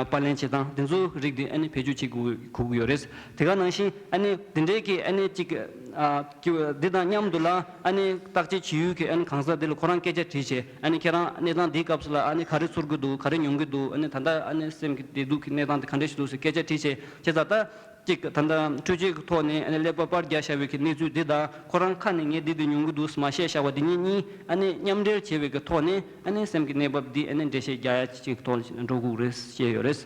པར་ལེན་བྱེད་སྟངས་དེ་ཚོ་རིགས་དེ་ཨ་ནི་བེད་སྤྱོད་བྱེད་དགོས་དགོས་ཀྱི་ཡོད་རེད། དེ་ག་ནང་བཞིན་ཨ་ནི་དེ་འདྲའི་གི་ཨ་ནི་གཅིག་འདི་དང་མཉམ་དུ་ལ་ཨ་ནི་བརྟག་དཔྱད་བྱེད་ཡུལ་གྱི་ཨ་ནི་གང་ཟག་འདི་ལ་ཁོ་རང་སྐད་ཆ་དྲིས་བྱས། ཨ་ནི་ཁྱེད་རང་གནས་སྟངས་འདིའི་སྐབས་སུ་ལ་ཨ་ནི་ག་རེ་ཚོར་གྱི་འདུག་ག་རེ་མྱོང་གི་འདུག་ཨ་ནི་ད་ལྟ་ཨ་ནི་སེམས་ཀྱི་བདེ་སྡུག་གི་གནས་སྟངས་དེ་ག་འདྲ་ཞིག་འདུག་ཟེར་སྐད་ཆ་དྲིས་བྱས། བྱས་ཙང་ད་གཅིག་ད་ལྟ་འཕྲུལ་ཆས་ཀྱི་ཐོག་ནས་ཨ་ནི་ཀླད་པ་པར་རྒྱག་བཞག་པའི་གི་གནས་ཚུལ་འདི་དང་ཁོ་རང་ཁ་ནས་ངས་འདི་འདི་མྱོང་གི་འདུག་མ་བཤད་བཞག་པ་འདི་གཉིས་གཉིས་ཨ་ནི་མཉམ་འབྲེལ་བྱས་པའི་གི་ཐོག་ནས་ཨ་ནི་སེམས་ཀྱི་གནས་བབ་འདི་ཨ་ནི་འགྲེལ་བཤད་རྒྱག་ཡ་གཅིག་ཐོག་འགྲོ་དགོས་རེད་བཤད་ཡོད་རེད།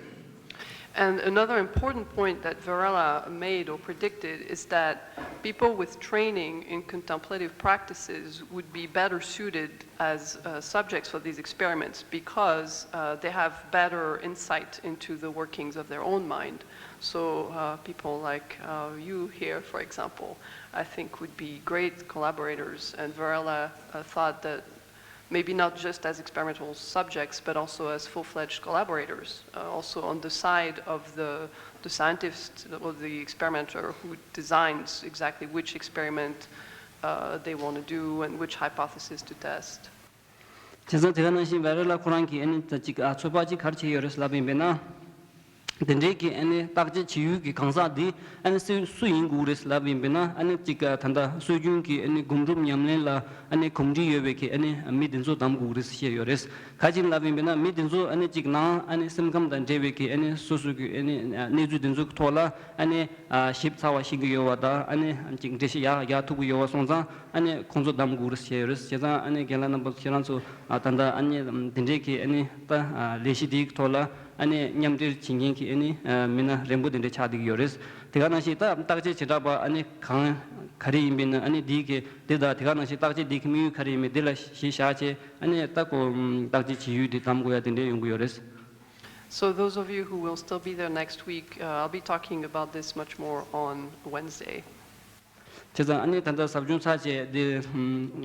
And another important point that Varela made or predicted is that people with training in contemplative practices would be better suited as uh, subjects for these experiments because uh, they have better insight into the workings of their own mind. So uh, people like uh, you here, for example, I think would be great collaborators. And Varela uh, thought that maybe not just as experimental subjects, but also as full-fledged collaborators, uh, also on the side of the, the scientist or the experimenter who designs exactly which experiment uh, they want to do and which hypothesis to test. བྱས་ཙང་དེ་ག་ནང་བཞིན་བེ་རེ་ལ་ཁོ་རང་གིས་ཨ་ནི་ད་ཅིག་ཨ་ཚོད་དཔག་ཅིག་ག་རེ་བྱས་ཡོད་རེད་ལབ་ཡིན་པས་ན། དེ་འདྲའི་གི་ཨ་ནི་བརྟག་དཔྱད་བྱེད་ཡུལ་གྱི་གང་ཟག་འདི་ཨ་ནི་སུ་སུ་ཡིན་དགོས་རེད་ལབ་ཡིན་པས་ན། ཨ་ནི་གཅིག་ད་ལྟ་སྲོལ་རྒྱུན་གྱི་ཨ་ནི་སྒོམ་སྒྲུབ་ཉམས་ལེན་ལ་ཨ་ནི་གོམས་འདྲིས་ཡོད་པའི་གི་ཨ་ནི་མི་དེ་ཚོ་གདམ་དགོས་རེད་བཤད་ཡོད་རེད། ག་ཅིག་ལབ་ཡིན་པས་ན་མི་དེ་ཚོ་ཨ་ནི་གཅིག་ནང་ཨ་ནི་སེམས་ཁམས་དང་འབྲེལ་བའི་གི་ཨ་ནི་སོ་སོ་གི་ཨ་ནི་གནས་ཚུལ་དེ་ཚོ་གི་ཐོག་ལ་ཨ་ནི་ཞིབ་ཚགས་པ་ཤེས་ཀྱི་ཡོད་པ་དང་ཨ་ནི་གཅིག་འགྲེལ་བཤད་ཡག་རྒྱག་ཐུབ་ཀྱི་ཡོད་པ་སོང་ཙང་ཨ་ནི་ཁོང་ཚོ་གདམ་དགོས་རེད་བཤད་ཡོད་རེད། བྱས་ཙང་ཨ་ནི་རྒན་ལགས་རྣམ་པ་ཁྱེད་རང་ཚོ་ད་ལྟ་ཨ་ནི་དེ་འདྲའི་གི་ཨ་ནི་ད་ལས་གཞི་དེའི་ཐོག་ལ། ཨ་ནི་མཉམ་འབྲེལ་བྱེད་མཁན་གྱི་ཨ་ནི་མི་སྣ་རན་པོ་དེ་འདྲ་ཆགས་བསྡད་ཀྱི་ཡོད་རེད། དེ་ག་ནང་བཞིན་ད་བརྟག་དཔྱད་བྱེ་བྲག་པ་ཨ་ནི་གང་ག་རེ་ཡིན་པའི་ནི་ཨ་ནི་འདི་གི་འདི་དང་དེ་ག་ནང་བཞིན་བརྟག་དཔྱད་འདི་གི་དམིགས་ཡུལ་ག་རེ་ཡིན་མིན་འདི་ལ་གཞི་བཞག་བྱས་ཨ་ནི་ད་ཁོ་བརྟག་དཔྱད་བྱེད་ཡུལ་འདི་གདམ་དགོས་ཡ་དེ་འདྲ་ཡོང་གི་ཡོད་རེད། So those of you who will still be there next week, uh, I'll be talking about this much more on Wednesday. བྱས་ཙང་ཨ་ནི་ད་ལྟ་ཟབ་སྦྱོང་ཚར་རྗེས་འདི་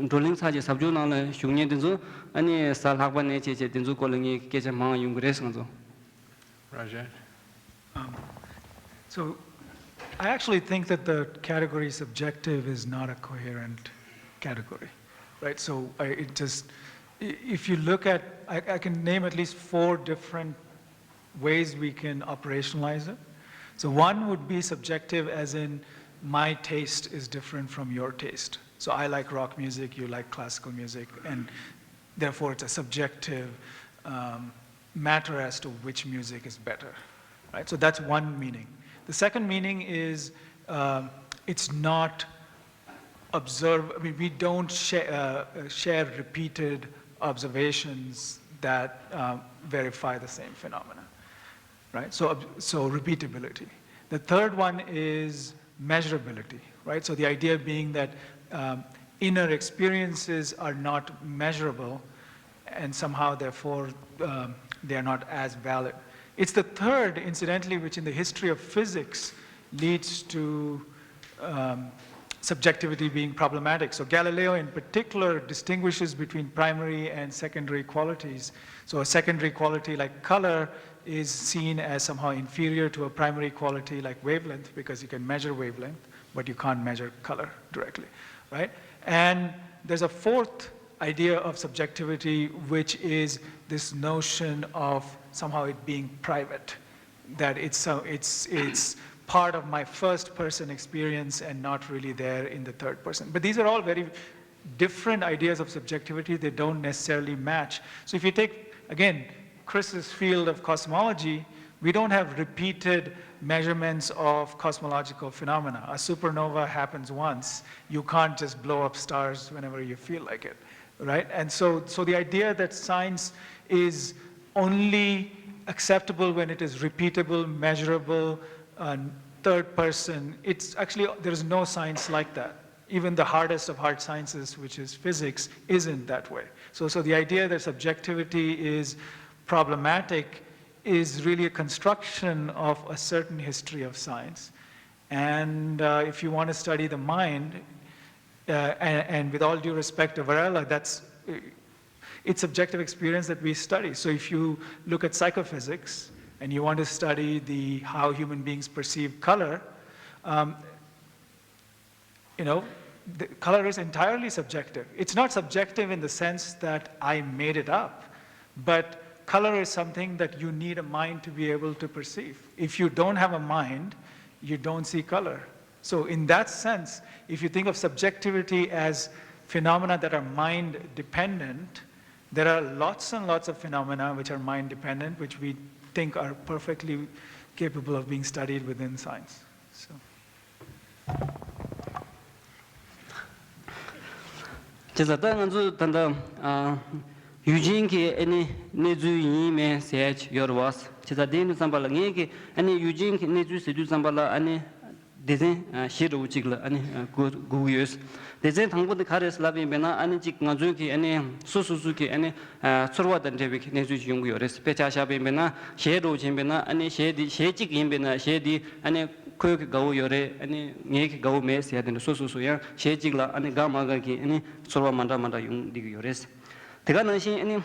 བགྲོ་གླེང་ཚར་རྗེས་ཟབ་སྦྱོང་ནང་ལ་ཞུགས་མཁན་དེ་ཚོ་ཨ་ནི་གཟའ་ལྷག་པ་ནས་བྱས་བྱས་དེ་ཚོ་སྐོར་ལ་ངས་སྐད་ཆ་མང་ཡོང་གི་རེད་བསམ་སོང་། Rajesh. Um, so I actually think that the category subjective is not a coherent category, right? So I, it just, if you look at, I, I can name at least four different ways we can operationalize it. So one would be subjective, as in my taste is different from your taste. So I like rock music, you like classical music, and therefore it's a subjective um, matter as to which music is better, right? So that's one meaning. The second meaning is um, it's not observe. I mean, we don't share, uh, share repeated observations that uh, verify the same phenomena, right? So, so repeatability. The third one is measurability, right? So the idea being that um, inner experiences are not measurable, and somehow, therefore, um, they are not as valid. It's the third, incidentally, which in the history of physics leads to um, subjectivity being problematic. So Galileo, in particular, distinguishes between primary and secondary qualities. So a secondary quality like color is seen as somehow inferior to a primary quality like wavelength, because you can measure wavelength, but you can't measure color directly, right? And there's a fourth idea of subjectivity, which is this notion of somehow it being private, that it's, uh, it's, it's part of my first person experience and not really there in the third person. But these are all very different ideas of subjectivity. They don't necessarily match. So if you take, again, Chris's field of cosmology, we don't have repeated measurements of cosmological phenomena. A supernova happens once. You can't just blow up stars whenever you feel like it, right? And so, so the idea that science is only acceptable when it is repeatable, measurable, and third person, it's actually, there is no science like that. Even the hardest of hard sciences, which is physics, isn't that way. So, so the idea that subjectivity is problematic is really a construction of a certain history of science. And uh, if you want to study the mind, Uh, and, and with all due respect to Varela, that's uh, it's subjective experience that we study. So if you look at psychophysics and you want to study the how human beings perceive color, um, you know, the color is entirely subjective. It's not subjective in the sense that I made it up, but color is something that you need a mind to be able to perceive. If you don't have a mind, you don't see color. So, in that sense, if you think of subjectivity as phenomena that are mind dependent, there are lots and lots of phenomena which are mind dependent, which we think are perfectly capable of being studied within science. So. བྱས་ཙང་ད་ང་ཚོ་ད་ལྟ་ཡུལ་ཅན་གྱི་ཨ་ནི་གནས་ཚུལ་ཡིན་མིན་ཟེར་ཡ་ཅིག་ཡོད་རེད་བ། བྱས་ཙང་དེ་ཡིན་དུས་ཙམ་པ་ལ་ངས་ཀྱི་ཨ་ནི་ཡུལ་ཅན་གྱི་གནས་ཚུལ་ཟེར་དུས་ཙམ་པ་ལ་ཨ་ནི་སྡེ་ཚན་བཞི་འདྲ་བོ་ཅིག་ལ་ཨ་ནི་བགོ་བགོ་གི་ཡོད། སྡེ་ཚན་དང་པོ་དེ་ག་རེད་ལབ་ཡིན་པས་ན་ཨ་ནི་ཅིག་ང་ཚོའི་གི་ཨ་ནི་སོ་སོ་སོ་གི་ཨ་ནི་ཚོར་བ་དང་འབྲེལ་བའི་གནས་ཚུལ་ཅིག་ཡོང་གི་ཡོད་རེད། དཔེ་ཆ་བཞག་པ་ཡིན་པས་ན་གཞས་འདྲ་བོ་ཅིག་ཡིན་པས་ན་ཨ་ནི་གཞས་འདི་གཞས་གཅིག་ཡིན་པས་ན་གཞས་འདི་ཨ་ནི་ཁོའི་གི་དགའ་བོ་ཡོད་རེད། ཨ་ནི་ངའི་གི་དགའ་བོ་མེད་ཟེར་ཡ་དེ་འདྲ་སོ་སོ་སོ་ཡང་གཞས་གཅིག་ལ་ཨ་ནི་དགའ་མ་དགའ་གི་ཨ་ནི་ཚོར་བ་མ་འདྲ་མ་འདྲ་ཡོང་བསྡད་ཀྱི་ཡོད་རེད། དེ་ག་ནང་བཞིན་ཨ་ནི་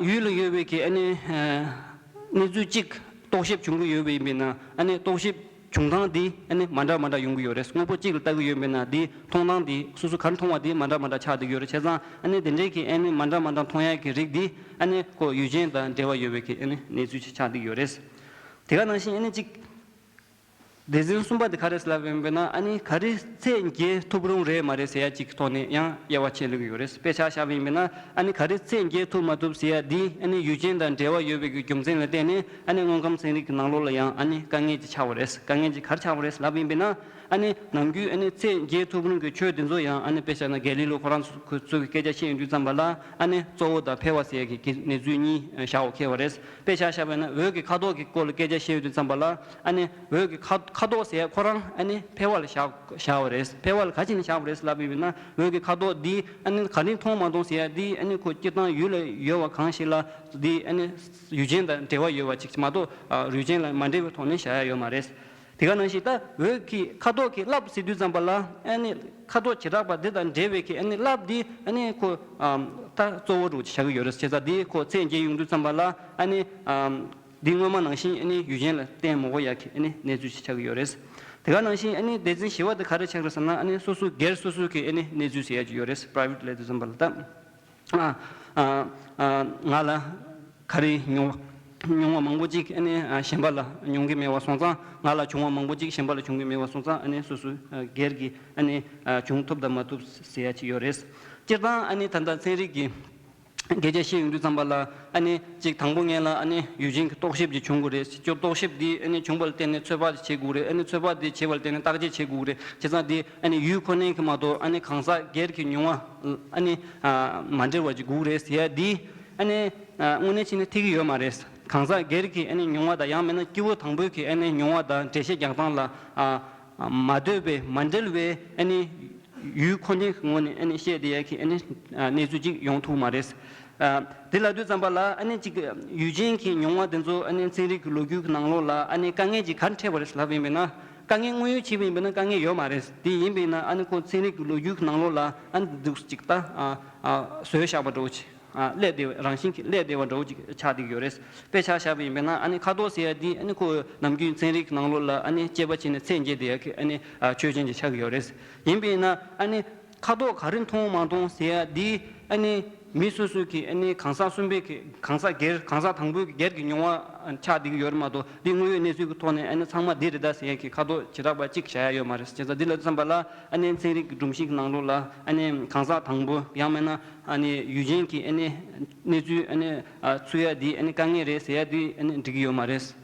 ཡུལ་ལ་ཡོད་པའི་གི་ཨ་ནི་གནས་ཚུལ་གཅིག་རྟོག་ཞིབ་བྱུང་གི་ཡོད་པ་ཡིན་པས་ན་ཨ་ནི་རྟོག་ཞིབ་བྱུང་སྟངས་འདི་ཨ་ནི་མ་འདྲ་མ་འདྲ་ཡོང་གི་ཡོད་རེད། དངོས་པོ་གཅིག་ལ་ལྟ་གི་ཡོད་པས་ན་འདི་མཐོང་སྟངས་འདི་སོ་སོ་ག་རེ་མཐོང་བ་འདི་མ་འདྲ་མ་འདྲ་ཆགས་བསྡད་ཀྱི་ཡོད་རེད། བྱས་ཙང་ཨ་ནི་དེ་འདྲའི་གི་ཨ་ནི་མ་འདྲ་མ་འདྲ་མཐོང་ཡག་གི་རིགས་འདི་ཨ་ནི་ཁོ་ཡུལ་ཅན་དང་འབྲེལ་བ་ཡོད་པའི་གི་ཨ་ནི་གནས་ཚུལ་ཅིག་ཆགས་བསྡད་ཀྱི་ཡོད་རེད། དེ་ག་ནང་བཞིན་ཨ་ནི་གཅིག་སྡེ་ཚན་གསུམ་པ་དེ་ག་རེ་ལབ་ཡིན་པས་ན་ཨ་ནི་ག་རེ་ཚད་འཇལ་ཐུབ་རུང་རེད་མ་རེད་ཟེར་ཡ་གཅིག་གི་ཐོག་ནས་ཡང་དབྱེ་བ་ཕྱེ་སླེབས་ཀྱི་ཡོད་རེད། དཔེ་ཆ་བཞག་པ་ཡིན་པས་ན་ཨ་ནི་ག་རེ་ཚད་འཇལ་ཐུབ་མ་ཐུབ་ཟེར་ཡ་འདི་ཨ་ནི་ཡུལ་ཅན་དང་འབྲེལ་བ་ཡོད་པའི་གི་རྒྱུ་མཚན་ལ་བརྟེན་ནས་ཨ་ནི་དངོས་ཁམས་ཚན་རིག་གི་ནང་ལོགས་ལ་ཡང་ཨ་ནི་དཀའ་ངལ་ཅིག་ཆགས་པ་རེད། དཀའ་ངལ་ཅིག་ག་རེ་ཆགས་པ་རེད་ལབ་ཡིན་པས་ན་ཨ་ནི་ནམ་རྒྱུན་ཨ་ནི་ཚད་འཇལ་ཐུབ་རུང་གི་ཆོས་དེ་ཚོ་ཡང་ཨ་ནི་དཔེ་བཞག་ན་གལ་ལི་ལོ་ཁོ་རང་ཚོ་གི་སྐད་ཆ་བཤད་ཡོང་དུས་ཙམ་པ་ལ་ཨ་ནི་གཙོ་བོ་དང་ཕལ་བ་ཟེར་ཡ་གི་གནས་ཚུལ་གཉིས་བཞག་འོ་ཁེལ་བ་རེད། དཔེ་ཆ་བཞག་པ་ཡིན་ན་འོད་ཀྱི་ཁ་དོག་གི་སྐོར་ལ་སྐད་ཆ་བཤད་ཡོང་དུས་ཙམ་པ་ལ་ཨ་ནི་འོད་ཀྱི་ཁ་ཁ་དོག་ཟེར་ཡ་ཁོ་རང་ཨ་ནི་ཕལ་བ་ལ་བཞག་བཞག་པ་རེད། ཕལ་བ་ལ་ག་ཅི་ནས་བཞག་པ་རེད་ལབ་ཡོད་ན་འོད་ཀྱི་ཁ་དོག་འདི་ཨ་ནི་ག་ནས་མཐོང་མ་མཐོང་ཟེར་ཡ་འདི་ཨ་ནི་ཁོ་སྤྱིར་བཏང་ཡུལ་ལ་ཡོད་པ་གང་ཞིག་ལ་འདི་ཨ་ནི་ཡུལ་ཅན་དང་འབྲེལ་བ་ཡོད་པ་ཅིག་མ་གཏོགས་ཨ་རུས་ཅན་ལ་མ་འབྲེལ་བའི་ཐོག་ནས་བཞག་ཡ་ཡོད་མ་རེད། དེ་ག་ནང་བཞིན་ད་འོད་ཀྱི་ཁ་དོག་གི་རླབས་ཟེར་དུས་ཙམ་པ་ལ་ཨ་ནི་ཁ་དོག་བྱེ་བྲག་པ་འདི་དང་འབྲེལ་བའི་གི་ཨ་ནི་རླབས་འདི་ཨ་ནི་ཁོ་ཨམ་ད་གཙོ་བོ་རུ་བཞག་གི་ཡོད་རེད། བྱས་ཙང་འདི་ཁོ་ཚད་འཇལ་ཡོང་དུས་ཙམ་པ་ལ་ཨ་ནི་ཨམ་འདི་སྔོན་མ་ནང་བཞིན་ཨ་ནི་ཡུལ་ཅན་ལ་བརྟེན་མ་དགོས་ཡག་གི་ཨ་ནི་གནས་ཚུལ་ཞིག་ཆགས་ཀྱི་ཡོད་རེད། དེ་ག་ནང་བཞིན་ཨ་ནི་སྡེ་ཚན་བཞི་པ་དེ་ག་རེ་ཆགས་རེད་ཟེར་ན་ཨ་ནི་སོ་སོ་སྒེར་སོ་སོ་གི་ཨ་ནི་གནས་ཚུལ་ཟེར་ཡག་ཅིག་ཡོད་རེད། པ་རའི་ཝེ་ཊི་ལབ་དུས་ཙམ་པ་ལ་ད། ཨ་ཨ་ང་ལ་ག་རེ་མྱོང་བ་མྱོང་བ་མང་པོ་ཅིག་ཨ་ནི་ཨ་གཞན་པ་ལ་མྱོང་གི་མེད་པ་སོང་ཙང་། ང་ལ་བྱུང་བ་མང་པོ་ཅིག་གཞན་པ་ལ་བྱུང་གི་མེད་པ་སོང་ཙང་། ཨ་ནི་སོ་སོ་ཨ་སྒེར་གྱི་ཨ་ནི་ཨ་བྱུང་ཐུབ་དང་མ་ཐུབ་ཟེར་ཡ་ཅིག་ཡོད་རེད། སྤྱིར་བཏང་ཨ་ནི་ད་ལྟ་ཚན་རིག་གི་སྐད་ཆ་བཤད་ཡོང་དུས་ཙམ་པ་ལ་ཨ་ནི་གཅིག་དང་པོ་ངེད་ལ་ཨ་ནི་ཡུལ་ཅན་གྱི་རྟོག་ཞིབ་ཅིག་བྱུང་དགོས་རེད། ཅིག་རྟོག་ཞིབ་འདི་ཨ་ནི་བྱུང་བ་ལ་བརྟེན་ནས་ཚོད་དཔག་ཅིག་བྱེད་དགོས་རེད། ཨ་ནི་ཚོད་དཔག་འདི་བྱེད་པ་ལ་བརྟེན་ནས་བརྟག་དཔྱད་བྱེད་དགོས་རེད། བྱས་ཙང་འདི་ཨ་ནི་ཡུལ་ཁོ་ནའི་གི་མ་གཏོགས་ཨ་ནི་གང་ཟག་སྒེར་གྱི་མྱོང་བ་ཨ་ནི་ཨ་མ་འབྲེལ་བ་ཅིག་དགོས་རེད་ཟེར་ཡ་འདི་ཨ་ནི་ཨ་དངོས་གནས་བྱས་ན་འཐད་ཀྱི་ཡོད་མ་རེད། གང་ཟག་སྒེར་གྱི་ཨ་ནི་མྱོང་བ་དང་ཡང་མིན་ན་སྐྱེ་བོ་དང་པོའི་གི་ཨ་ནི་མྱོང་བ་དང་འགྲེལ་བཤད་རྒྱག་སྟངས་ལ་ཨ་མ་ལྟོས་པའི་མ་འབྲེལ་བའི་ཨ་ནི་ཡུལ་ཁོ་ནའི་ངོས་ནས་ཨ་ནི་བཤད་བསྡད་ཡ་གི་ཨ་ནི་ཨ་གནས་ཚུལ་ཅིག་ཡོང་ཐུབ་མ་རེད། ཨ་དེ་ལབ་དུས་ཙམ་པ་ལ་ཨ་ནི་ཅིག་ཡུལ་ཅན་གྱི་མྱོང་བ་དེ་ཚོ་ཨ་ནི་ཚན་རིག་གི་ལོ་རྒྱུས་ཀྱི་ནང་ལོགས་ལ་ཨ་ནི་དཀའ་ངལ་ཅིག་ག་རེ་འཕྲད་པ་རེད་ལབ་ཡིན་པས་ན། དཀའ་ངལ་དངོས་ཡོད་བྱས་པ་ཡིན་པས་ན་དཀའ་ངལ་ཡོད་མ་རེད། དེ་ཡིན་པས་ན་ཨ་ནི་ཁོ་ཚན་རིག་གི་ལོ་རྒྱུས་ཀྱི་ནང་ལོགས་ལ་ཨ་ནི་འདུག་ཅིག་ད་ཨ་ཨ་བཟོས་བཞག་པ་འདྲ་བོ་ཅིག་ཨ་སླེབས་བསྡད་པ་རང་བཞིན་གྱིས་སླེབས་བསྡད་པ་འདྲ་བོ་ཅིག་ཆགས་བསྡད་ཀྱི་ཡོད་རེད། དཔེ་ཆ་བཞག་པ་ཡིན་པས་ན་ཨ་ནི་ཁ་དོག་ཟེར་ཡ་འདི་ཨ་ནི་ཁོ་ནམ་རྒྱུན་ཚན་རིག་གི་ནང་ལོགས་ལ་ཨ་ནི་དཔྱད་པ་བྱས་ནས་ཚད་འཇལ་བསྡད་ཡ་གི་ཨ་ནི་ཨ་ཆོས་ཅན་ཅིག་ཆགས་ཀྱི་ཡོད་རེད། ཡིན་པས་ན་ཨ་ནི་ཁ་དོག་ག་རེ་མཐོང་མ་མཐོང་ཟེར་ཡ་འདི་ཨ་ནི་མི་སོ་སོའི་གི་ཨ་ནི་གང་ཟག་གསུམ་པའི་གི་གང་ཟག་སྒེར་གང་ཟག་དང་པོའི་གི་སྒེར་གྱི་མྱོང་བ་ཆགས་བསྡད་ཀྱི་ཡོད་རེད་མ་གཏོགས། འདི་དངོས་ཡོད་གནས་ཚུལ་གྱི་ཐོག་ནས་ཨ་ནི་ཚང་མ་འདི་རེད་ད་ཟེར་ཡ་གི་ཁ་དོག་བྱེ་བྲག་པ་གཅིག་བཞག་ཡ་ཡོད་མ་རེད། བྱས་ཙང་འདི་ལ་བསམ་པ་ལ་ཨ་ནི་ཚན་རིག་གི་སྒྲོམ་གཞི་གི་ནང་ལོགས་ལ་ཨ་ནི་གང་ཟག་དང་པོ་ཡང་མིན་ན་ཨ་ནི་ཡུལ་ཅན་གྱི་ཨ་ནི་གནས་ཚུལ་ཨ་ནི་ཚུད་ཡ་འདི་ཨ་ནི་དཀའ་ངལ་རེད་ཟེར་ཡ་འདི་ཨ་ནི་འགྲིག་གི་ཡོད་མ་རེད།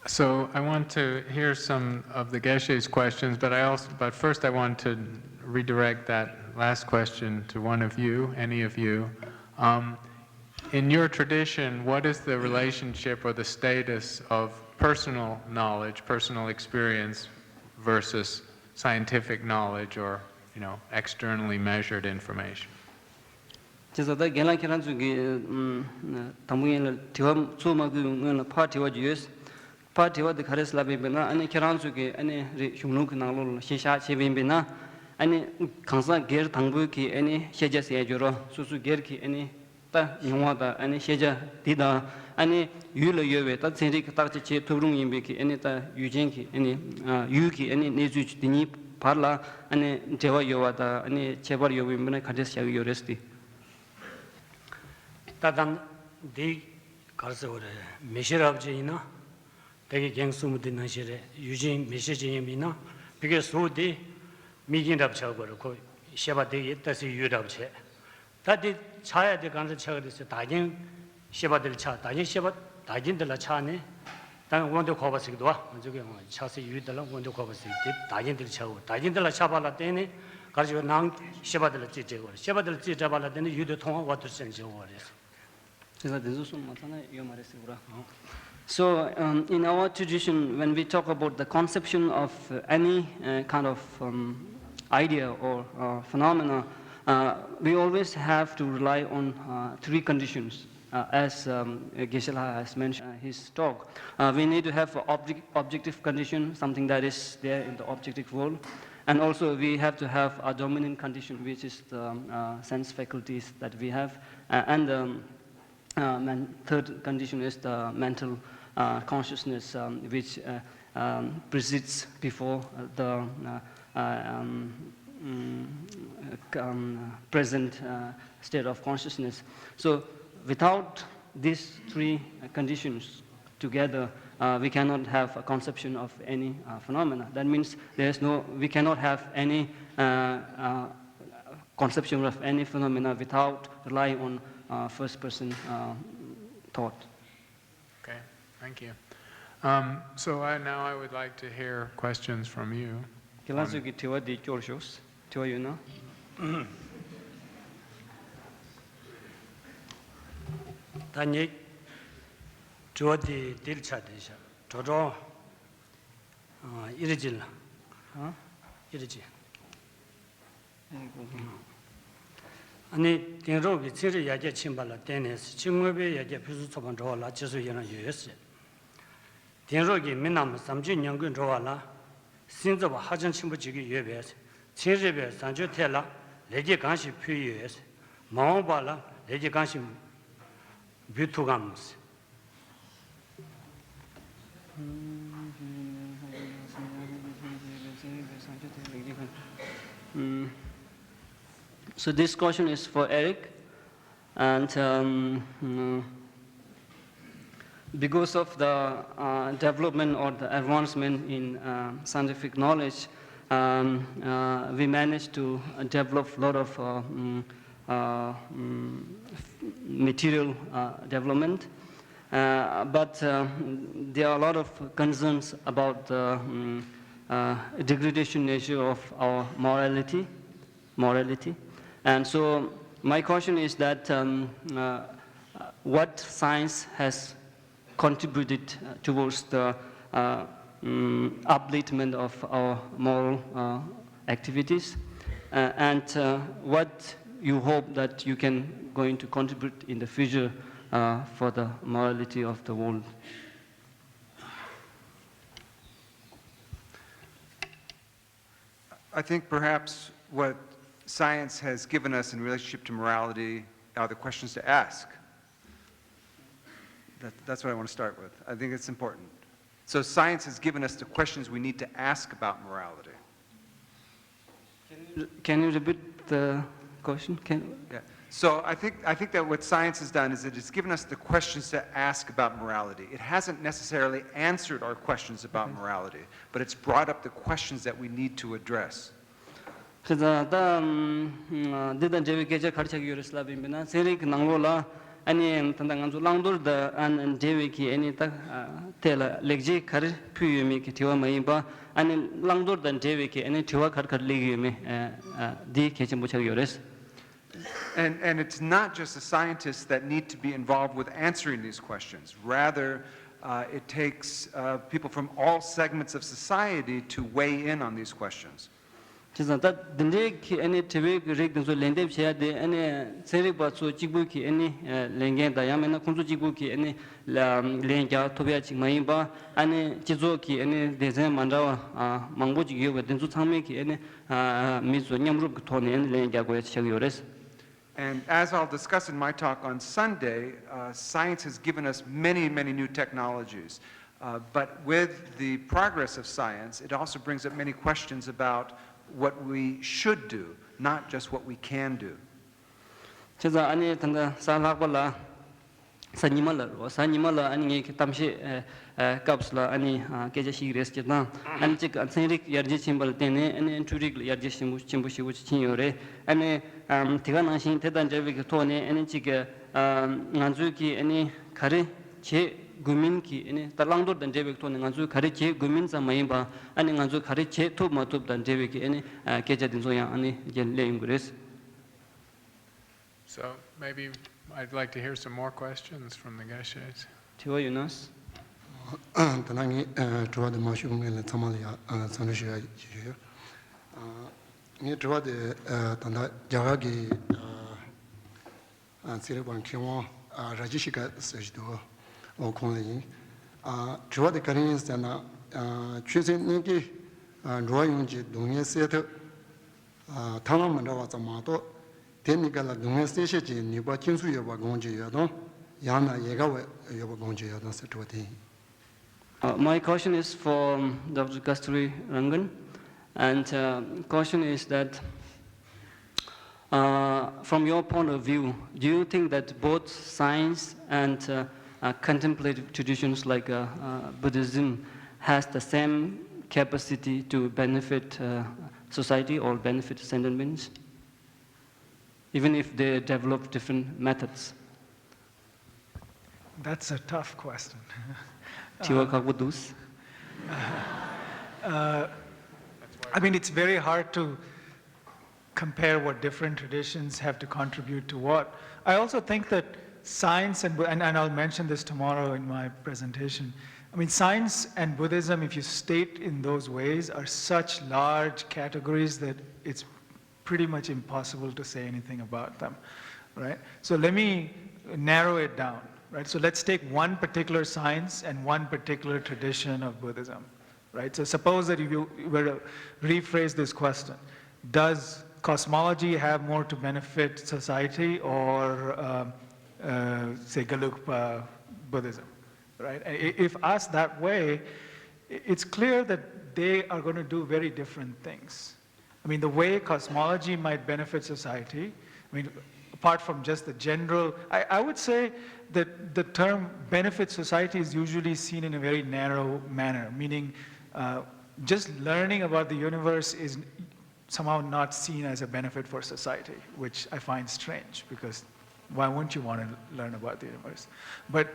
So I want to hear some of the Geshe's questions, but I also, but first I want to redirect that last question to one of you, any of you. Um, in your tradition, what is the relationship or the status of personal knowledge, personal experience, versus scientific knowledge or, you know, externally measured information? བྱས་ཙང་ད་རྒན་ལགས་ཁྱེད་རང་ཚོས་ཀྱི་དང་པོ་ཡིན་ལ་དྲི་བ་ཚུར་མ་བཀོད་སྔོན་ལ་ཕར་དྲི་བ་ཅིག་ཡོད། ཕར་དྲི་བ་འདི་ག་རེ་ལབ་ཡིན་པས་ན། ཨ་ནི་ཁྱེད་རང་ཚོ་གི་ཨ་ནི་རེད་གཞུང་ལུགས་ཀྱི་ནང་ལོགས་ལ་གཞི་བཞག་བྱས་པ་ཡིན་པས་ན། ཨ་ནི་གང་ཟག་སྒེར་དང་པོའི་གི་ཨ་ནི་ཤེས་བྱ་ཟེར་ཡ་འགྱུར་རོ། སོ་སོ་སྒེར་གྱི་ཨ་ནི་ད་མྱོང་བ་དང་ཨ་ནི་ཤེས་བྱ་འདི་དང་། ཨ་ནི་ཡུལ་ལ་ཡོད་པའི་ད་ཚན་རིག་གི་བརྟག་དཔྱད་བྱེད་ཐུབ་རུང་ཡིན་པའི་གི་ཨ་ནི་ད་ཡུལ་ཅན་གྱི་ཨ་ནི་ཡུལ་གྱི་ཨ་ནི་གནས་ཚུལ་འདི་གཉིས་བར་ལ་ཨ་ནི་འབྲེལ་བ་ཡོད་པ་དང་ཨ་ནི་ཁྱད་པར་ཡོད་པ་ཡིན་པས་ན་ག་འདྲས་བཞག་གི་ཡོད་རེད་ཟེར་ཏེ། ད་ལྟ་འདི་ག་རེ་ཟེར་བ་རེད། མི་ཤེས་རབ་ཅན་ཡིན་ན། དེ་གི་རྒྱན་གསུམ་པོ་དེ་ནང་བཞིན་རེད། ཡུལ་ཅན་མི་ཤེས་ཅན་ཡིན་མིན་ན། ཕ་གིའི་གཟུགས་དེ་མིག་རྒྱན་འདྲ་པོ་ཆགས་དགོས་རེད། ཁོ་ཤེས་པ་དེ་གི་ལྟ་སའི་ཡུལ་འདྲ་པོ་བྱས། ད་དེ་ཆགས་ཡ་དེ་གང་འདྲ་ཆགས་ཀྱི་རེད་ཟེར། བདག་རྐྱེན་ཤེས་པ་དེ་ལ་ཆགས། བདག་རྐྱེན་ཤེས་པ་བདག་རྐྱེན་དེ་ལ་ཆགས་ནས་ད་མངོན་འདོད་ཁོ་པ་ཟེར་གྱི་འདུག་བ། ང་ཚོ་གི་ཆགས་སའི་ཡུལ་དེ་ལ་མངོན་འདོད་ཁོ་པ་ཟེར་གྱི་དེ་བདག་རྐྱེན་དེ་ལ་ཆགས་དགོས། བདག་རྐྱེན་དེ་ལ་ཆགས་པ་ལ་བརྟེན་ནས་ག་རེ་བྱེད་དགོས། ནང་ཤེས་པ་དེ་ལ་རྩིས་སྤྲད་དགོས་རེད། ཤེས་པ་དེ་ལ་རྩིས་སྤྲད་པ་ལ་བརྟེན་ནས་ཡུལ་དེ་མཐོང་བ་དེ་ཅན་བྱེད་དགོས་རེད། དེ་ལ་དེ་ཚོ་གསུམ་མ་ཚང་ན་ཡོད་མ་རེད་ཟེར་གི་ར། So, um, in our tradition, when we talk about the conception of uh, any uh, kind of um, idea or uh, phenomena, uh, we always have to rely on uh, three conditions. Uh, as um, Geshe-la has mentioned uh, his talk, uh, we need to have an object, objective condition, something that is there in the objective world, and also we have to have a dominant condition, which is the um, uh, sense faculties that we have, uh, and um, uh, men- third condition is the mental uh, consciousness, um, which uh, um, precedes before uh, the uh, uh, um, mm, uh, um, present uh, state of consciousness. So, without these three uh, conditions together, uh, we cannot have a conception of any uh, phenomena. That means there is no, we cannot have any uh, uh, conception of any phenomena without relying on uh, first person uh, thought. Okay, thank you. Um, so I, now I would like to hear questions from you. ཁྱེད་རང་ཚོས་ཀྱི་དྲི་བ་འདི་སྐྱོར་ཤོག་དྲི་བ་ཡོད་ན། ད་ངས་དྲི་བ་འདི་འདིར་ཆགས་བསྡད་ཤག་གྲོགས་གྲོགས། ཨ་ཨི་རི་ཅི་ལ། ཨ་ཨི་རི་ཅི། ཨ་ནི་དེང་རབས་ཀྱི་ཚན་རིག་ཡར་རྒྱས་ཕྱིན་པ་ལ་བརྟེན་ནས་ཕྱི་དངོས་པོའི་ཡར་རྒྱས་ཕུན་སུམ་ཚོགས་པ་འགྲོ་བ་ལ་རྗེས་སུ་ཡི་རང་ཡོད་ཟེར། དེང་རབས་ཀྱི་མི་རྣམས་བཟང་སྤྱོད་ཉམས་རྒུད་འགྲོ་བ་ལ་སེམས་འཚབ་ཧ་ཅང་ཆེན་པོ་བྱེད་ཀྱི་ཡོད་པས། ཚན་རིག་པས་བཟང་སྤྱོད་ཐད་ལ་ལེགས་སྐྱེས་གང་ཞིག་ཕུལ་ཡོད། མ་འོངས་པ་ལ་ལེགས་སྐྱེས་གང་ཞིག་འབུལ་ཐུབ་གམ། Mm. So this question is for Eric, and um, mm, because of the uh, development or the advancement in uh, scientific knowledge, um, uh, we managed to develop a lot of uh, mm, uh, mm, material uh, development. Uh, but uh, there are a lot of concerns about the mm, uh, degradation nature of our morality, morality. And so my question is that um, uh, what science has contributed uh, towards the uh, mm, upliftment of our moral uh, activities, uh, and uh, what you hope that you can going to contribute in the future uh, for the morality of the world. I think perhaps what science has given us in relationship to morality are the questions to ask. That, that's what I want to start with. I think it's important. So science has given us the questions we need to ask about morality. Can you repeat the question? Can Yeah. So I think, I think that what science has done is it has given us the questions to ask about morality. It hasn't necessarily answered our questions about morality, but it's brought up the questions that we need to address. ཁ་ཚ་ད་འདི་དང་འབྲེལ་བའི་སྐད་ཆ་ག་རེ་ཆགས་ཀྱི་ཡོད་རེད་ལབ་ཡིན་པས་ན། ཚན་རིག་གི་ནང་ལོགས་ལ་ཨ་ནི་ད་ལྟ་ང་ཚོ་བླང་དོར་དང་ཨ་ནི་འབྲེལ་བའི་གི་ཨ་ནི་ད་ཐད་ལ་ལེགས་སྐྱེས་ག་རེ་ཕུལ་ཡོད་མེད་ཀྱི་དྲི་བ་མ་ཡིན་པ། ཨ་ནི་བླང་དོར་དང་འབྲེལ་བའི་གི་ཨ་ནི་དྲི་བ་ག་རེ་ག་རེ་སླེབས་ཀྱི་ཡོད་མེད་འདི་གལ་ཆེན་པོ་ཆགས་ཀྱི་ཡོད་རེད། And, and it's not just the scientists that need to be involved with answering these questions. Rather, uh, it takes uh, people from all segments of society to weigh in on these questions. བྱས་ཙང་ད་འདི་འདྲའི་གི་ཨ་ནི་དྲི་བའི་གི་རིགས་དེ་ཚོ་ལན་འདེབས་བྱེད་ཡ་དེ་ཨ་ནི་ཚན་རིག་པ་ཚོ་གཅིག་པུ་གི་ཨ་ནི་ལས་འགན་དང་ཡང་མིན་ན་ཁོང་ཚོ་གཅིག་པུ་གི་ཨ་ནི་ལན་རྒྱག་ཐུབ་ཡ་ཅིག་མ་ཡིན་པ། ཨ་ནི་སྤྱི་ཚོགས་ཀྱི་ཨ་ནི་སྡེ་ཚན་མ་འདྲ་བ་མང་པོ་ཅིག་ཡོད་པ་དེ་ཚོ་ཚང་མས་ཀྱི་ཨ་ནི་མི་ཚོ་མཉམ་རུབ་ཀྱི་ཐོག་ནས་ཨ་ནི་ལན་རྒྱག་དགོས་ཡ་ཆགས་ཀྱི་ཡོད་རེད། And as I'll discuss in my talk on Sunday, uh, science has given us many, many new technologies. Uh, but with the progress of science, it also brings up many questions about what we should do, not just what we can do. བྱས་ཙང་ཨ་ནི་ད་ལྟ་གཟའ་ལྷག་པ་ལ། གཟའ་ཉི་མ་ལ་རོ། གཟའ་ཉི་མ་ལ་ཨ་ནི་ངས་ཀྱི་གཏམ་བཤད་ཨ་ཨ་སྐབས་ལ་ཨ་ནི་ཨ་སྐད་ཆ་བཤད་ཀྱི་རེད་ཟེར་དང་། ཨ་ནི་གཅིག་ཚན་རིག་ཡར་རྒྱས་ཕྱིན་པ་ལ་བརྟེན་ནས་ཨ་ནི་འཕྲུལ་རིག་ལ་ཡར་རྒྱས་ཆེན་པོ་ཆེན་པོ་ཞེ་པོ་ཅིག་ཕྱིན་ཡོད་རེད། ཨ་ནི་ཨམ་དེ་ག་ནང་བཞིན་དེ་དང་འབྲེལ་བའི་གི་ཐོག་ནས་ཨ་ནི་གཅིག་གི་ཨམ་ང་ཚོས་ཀྱི་ཨ་ནི་ག་རེ་བྱེད་དགོས་མིན་གྱི་ཨ་ནི་ད་བླང་དོར་དང་འབྲེལ་བའི་གི་ཐོག་ནས་ང་ཚོས་ག་རེ་བྱེད་དགོས་མིན་ཙམ་མ་ཡིན་པ། ཨ་ནི་ང་ཚོས་ག་རེ་བྱེད་ཐུབ་མ་ཐུབ་དང་འབྲེལ་བའི་གི་ཨ་ནི་ཨ་སྐད་ཆ་དེ་ཚོ་ཡང་ཨ་ནི་རྒྱབ་ལ་སླེབས་ཡོང་གི་རེད། So maybe I'd like to hear some more questions from the Geshes. དྲི་བ་ཡོད་ན། ད་ནང་ངས་ཨ་དྲི་བ་དེ་མ་ཞུ་སྔོན་ལ་ཚང་མ་ལ་ཡ་ཨ་བསམ་བློ་ཞུ་ཡ་ཞུ་ཡོད། ཨ་ངའི་དྲི་བ་དེ་ཨ་ད་ལྟ་རྒྱ་གར་གྱི་ཨ་ཚན་རིག་པ་མཁས་དབང་ཨ་ར་ཇི་ཤི་ཀ་ཟེར་ཞིག་འདུག་ཨོ་ཁོང་ལ་ཡིན། ཨ་དྲི་བ་དེ་ག་རེ་ཡིན་ཟེར་ན། ཨ་ཆོས་སྲིད་གཉིས་ཀྱི་ཨ་འགྲོ་བ་ཡོངས་ཀྱི་སྡུག་བསྔལ་སེལ་ཐབས། ཨ་ཐབས་ལམ་མི་འདྲ་བ་ཙམ་མ་གཏོགས། དེ་གཉིས་ཀ་ལ་སྡུག་བསྔལ་སེལ་བྱེད་ཀྱི་ནུས་པ་ཁྱད་མཚར་ཡོད་པ་སྒོམ་གྱི་ཡོད་དམ། ཡང་ན་ཡལ་ག་བ་ཡོད་པ་སྒོམ་གྱི་ཡོད་དམ་ཟེར་དྲི་བ་དེ་ཡིན། Uh, my question is for um, Doctor Kasturi Rangan, and uh, question is that, uh, from your point of view, do you think that both science and uh, uh, contemplative traditions like uh, uh, Buddhism has the same capacity to benefit uh, society or benefit sentient beings, even if they develop different methods? That's a tough question. དྲི་བ་ཁག་པོ་འདུག uh, I mean, it's very hard to compare what different traditions have to contribute to what. I also think that science and, and, and I'll mention this tomorrow in my presentation. I mean, science and Buddhism, if you state in those ways, are such large categories that it's pretty much impossible to say anything about them, right? So let me narrow it down, right? So let's take one particular science and one particular tradition of Buddhism, right? So suppose that if you were to rephrase this question, does cosmology have more to benefit society or, uh, uh, say, Gelugpa Buddhism, right? If asked that way, it's clear that they are going to do very different things. I mean, the way cosmology might benefit society, I mean, apart from just the general, I, I would say that the term benefit society is usually seen in a very narrow manner, meaning uh, just learning about the universe is somehow not seen as a benefit for society, which I find strange because why wouldn't you want to learn about the universe? But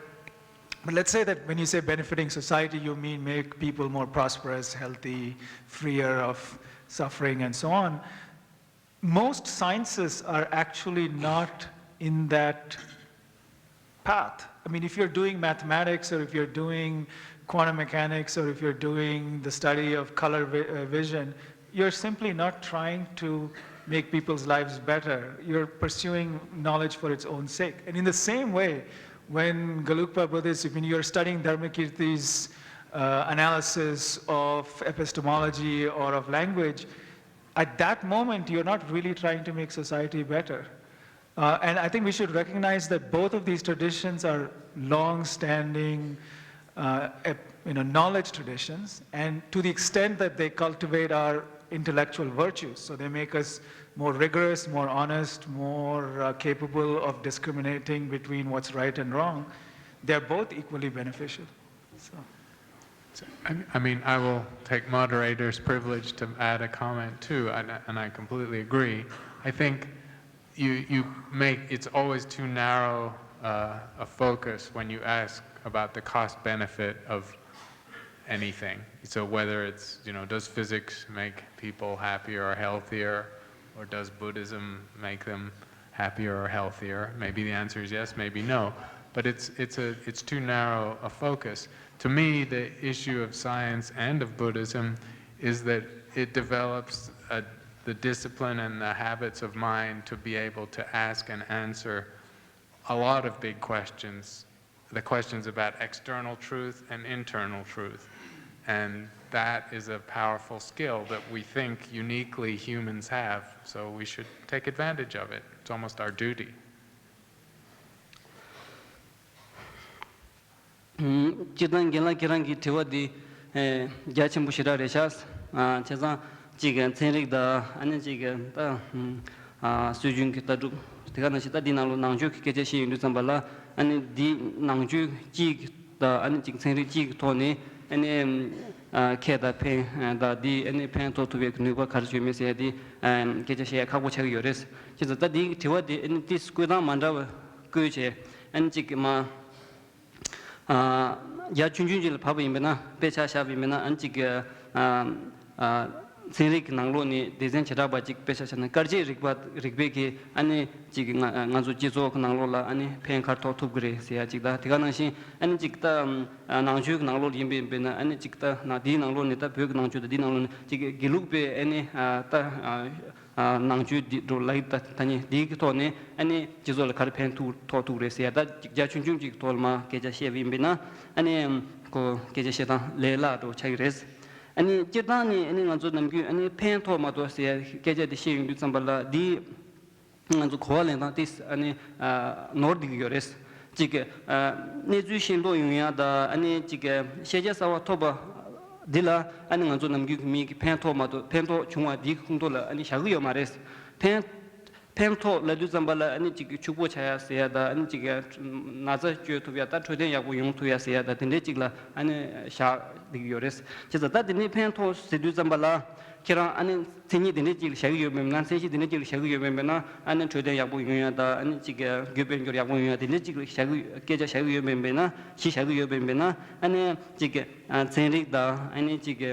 but let's say that when you say benefiting society, you mean make people more prosperous, healthy, freer of suffering, and so on. Most sciences are actually not in that path. I mean, if you're doing mathematics or if you're doing quantum mechanics or if you're doing the study of color vi- uh, vision, you're simply not trying to make people's lives better. You're pursuing knowledge for its own sake. And in the same way, when Gelugpa Buddhists, when you're studying Dharmakirti's uh, analysis of epistemology or of language, at that moment, you're not really trying to make society better. Uh, and I think we should recognize that both of these traditions are long-standing, uh, ep- you know, knowledge traditions, and to the extent that they cultivate our intellectual virtues, so they make us more rigorous, more honest, more uh, capable of discriminating between what's right and wrong, they're both equally beneficial. So. I, I mean, I will take moderator's privilege to add a comment too, and, and I completely agree. I think you, you make it's always too narrow uh, a focus when you ask about the cost benefit of anything. So whether it's, you know, does physics make people happier or healthier, or does Buddhism make them happier or healthier? Maybe the answer is yes, maybe no. But it's, it's, a, it's too narrow a focus. To me, the issue of science and of Buddhism is that it develops a, the discipline and the habits of mind to be able to ask and answer a lot of big questions, the questions about external truth and internal truth. And that is a powerful skill that we think uniquely humans have, so we should take advantage of it. It's almost our duty. སྤྱིར་བཏང་རྒན་ལགས་ཁྱེད་རང་གི་དྲི་བ་འདི་རྒྱ་ཆེན་པོ་ཞེ་དྲག་རེད་ཤག་བྱས་ཙང་གཅིག་ཚན་རིག་དང་ཨ་ནི་གཅིག་ད་སྲོལ་རྒྱུན་གྱི་ལྟ་གྲུབ་དེ་ག་ནང་བཞིན་ད་འདི་ནང་ལོགས་ནང་ཆོས་ཀྱི་སྐད་ཆ་བཤད་ཡོང་དུས་ཙམ་པ་ལ་ཨ་ནི་འདི་ནང་ཆོས་གཅིག་དང་ཨ་ནི་གཅིག་ཚན་རིག་གཅིག་གི་ཐོག་ནས་ཨ་ནི་ཁེ་དང་ཕན་དང་འདི་ཨ་ནི་ཕན་ཐོགས་ཐུབ་པའི་ནུས་པ་ག་རེ་ཡོད་མེད་ཟེར་ཡ་འདི་སྐད་ཆ་བཤད་ཡ་ཁག་པོ་ཆགས་ཀྱི་ཡོད་རེད། བྱས་ཙང་ད་འདིའི་དྲི་བ་འདི་ཨ་ནི་ཏིས་བཀོད་སྟངས་མ་འདྲ་བ་བཀོད་བྱས་ཨ་ནི་གཅིག་མ། རྒྱ་ཆུང་ཆུང་ཅིག་ལ་བབས་པ་ཡིན་པས་ན་དཔེ་ཆ་བཞག་པ་ཡིན་པས་ན་ཨ་ནི་གཅིག་གི་ཚན་རིག་གི་ནང་ལོགས་ནས་སྡེ་ཚན་བྱེ་བྲག་པ་གཅིག་དཔེ་ཆ་བཞག་ན་སྐར་དཔྱད་རིག་པ་རིག་པའི་གི་ཨ་ནི་གཅིག་གི་ང་ང་ཚོ་སྤྱི་ཚོགས་ཀྱི་ནང་ལོགས་ལ་ཨ་ནི་ཕན་ག་རེ་ཐོགས་ཐུབ་ཀྱི་རེད་ཟེར་ཡ་གཅིག་དང་དེ་ག་ནང་བཞིན་ཨ་ནི་གཅིག་ད་ནང་ཆོས་ཀྱི་ནང་ལོགས་ཡིན་པས་ཡིན་པས་ན་ཨ་ནི་གཅིག་ད་ན་དེའི་ནང་ལོགས་ནས་ད་བོད་ཀྱི་ནང་ཆོས་དང་དེའི་ནང་ལོགས་ནས་གཅིག་དགེ་ལུགས་པའི་ཨ་ནི་ད། ནང་ཆོས་འདི་འགྲོ་ལ་ཡི་ད་ད་ནི་འདིའི་གི་ཐོག་ནས་ཨ་ནི་སྤྱི་ཚོགས་ལ་ག་རེ་ཕན་ཐོགས་ཐོགས་ཐུབ་རེད་ཟེར་ཡ་ད་རྒྱ་ཆུང་ཆུང་ཅིག་ཐོག་ལ་མ་སྐད་ཆ་བཤད་པ་ཡིན་པས་ན་ཨ་ནི་ཁོ་སྐད་ཆ་བཤད་སྟངས་ལས་སླ་འགྲོ་ཆགས་ཀྱི་རེད། ཨ་ནི་སྤྱིར་བཏང་ནི་ཨ་ནི་ང་ཚོ་ནམ་རྒྱུན་ཨ་ནི་ཕན་ཐོགས་མ་གཏོགས་ཟེར་ཡ་སྐད་ཆ་དེ་བཤད་ཡོང་དུས་ཙམ་པ་ལ་འདི་ང་ཚོ་གོ་བ་ལེན་སྟངས་དེ་ཨ་ནི་ནོར་བསྡད་ཀྱི་ཡོད་རེད། གཅིག་གི་གནས་ཚུལ་ཤེས་རྟོགས་ཡོང་ཡ་ད་ཨ་ནི་གཅིག་གི་ཤེས་བྱ་གསར་བ་ཐོབ་པ། འདི་ལ་ཨ་ནི་ང་ཚོ་ནམ་རྒྱུན་གྱི་མིའི་གི་ཕན་ཐོགས་མ་གཏོགས་ཕན་ཐོགས་བྱུང་བ་འདིའི་ཁོངས་གཏོགས་ལ་ཨ་ནི་བཞག་གི་ཡོད་མ་རེད། ཕན་ཕན་ཐོགས་ལབ་དུས་ཙམ་པ་ལ་ཨ་ནི་གཅིག་གི་ཕྱུག་པོ་ཆགས་ཡ་ཟེར་ཡ་ད་ཨ་ནི་གཅིག་གི་ན་ཚ་བཅོས་ཐུབ་ཡ་ད་འཕྲོད་བསྟེན་ཡག་པོ་ཡོང་ཐུབ་ཡ་ཟེར་ཡ་ད་དེ་འདྲའི་གཅིག་ལ་ཨ་ནི་བཞག་བསྡད་ཀྱི་ཡོད་རེད། བྱས་ཙང་ད་དེ་ནས་ཕན་ཐོགས་ཟེར་དུས་ཙམ་པ་ལ་ཁྱེད་རང་ཨ་ནི་མཚན་ཉིད་དེ་འདྲའི་གཅིག་ལ་བཞག་གི་ཡོད་མེད་ན་མཚན་གཞི་དེ་འདྲའི་གཅིག་ལ་བཞག་གི་ཡོད་མེད་ན་ཨ་ནི་འཕྲོད་བསྟེན་ཡག་པོ་ཡོང་ཡ་ད་ཨ་ནི་གཅིག་གི་རྒྱུ་དཔལ་འབྱོར་ཡག་པོ་ཡོང་ཡ་དེ་འདྲའི་གཅིག་ལ་བཞག་གི་སྐད་ཆ་བཞག་གི་ཡོད་མེད་མེད་ན་གཞི་བཞག་གི་ཡོད་མེད་མེད་ན་ཨ་ནི་གཅིག་གི་ཚན་རིག་དང་ཨ་ནི་གཅིག་གི་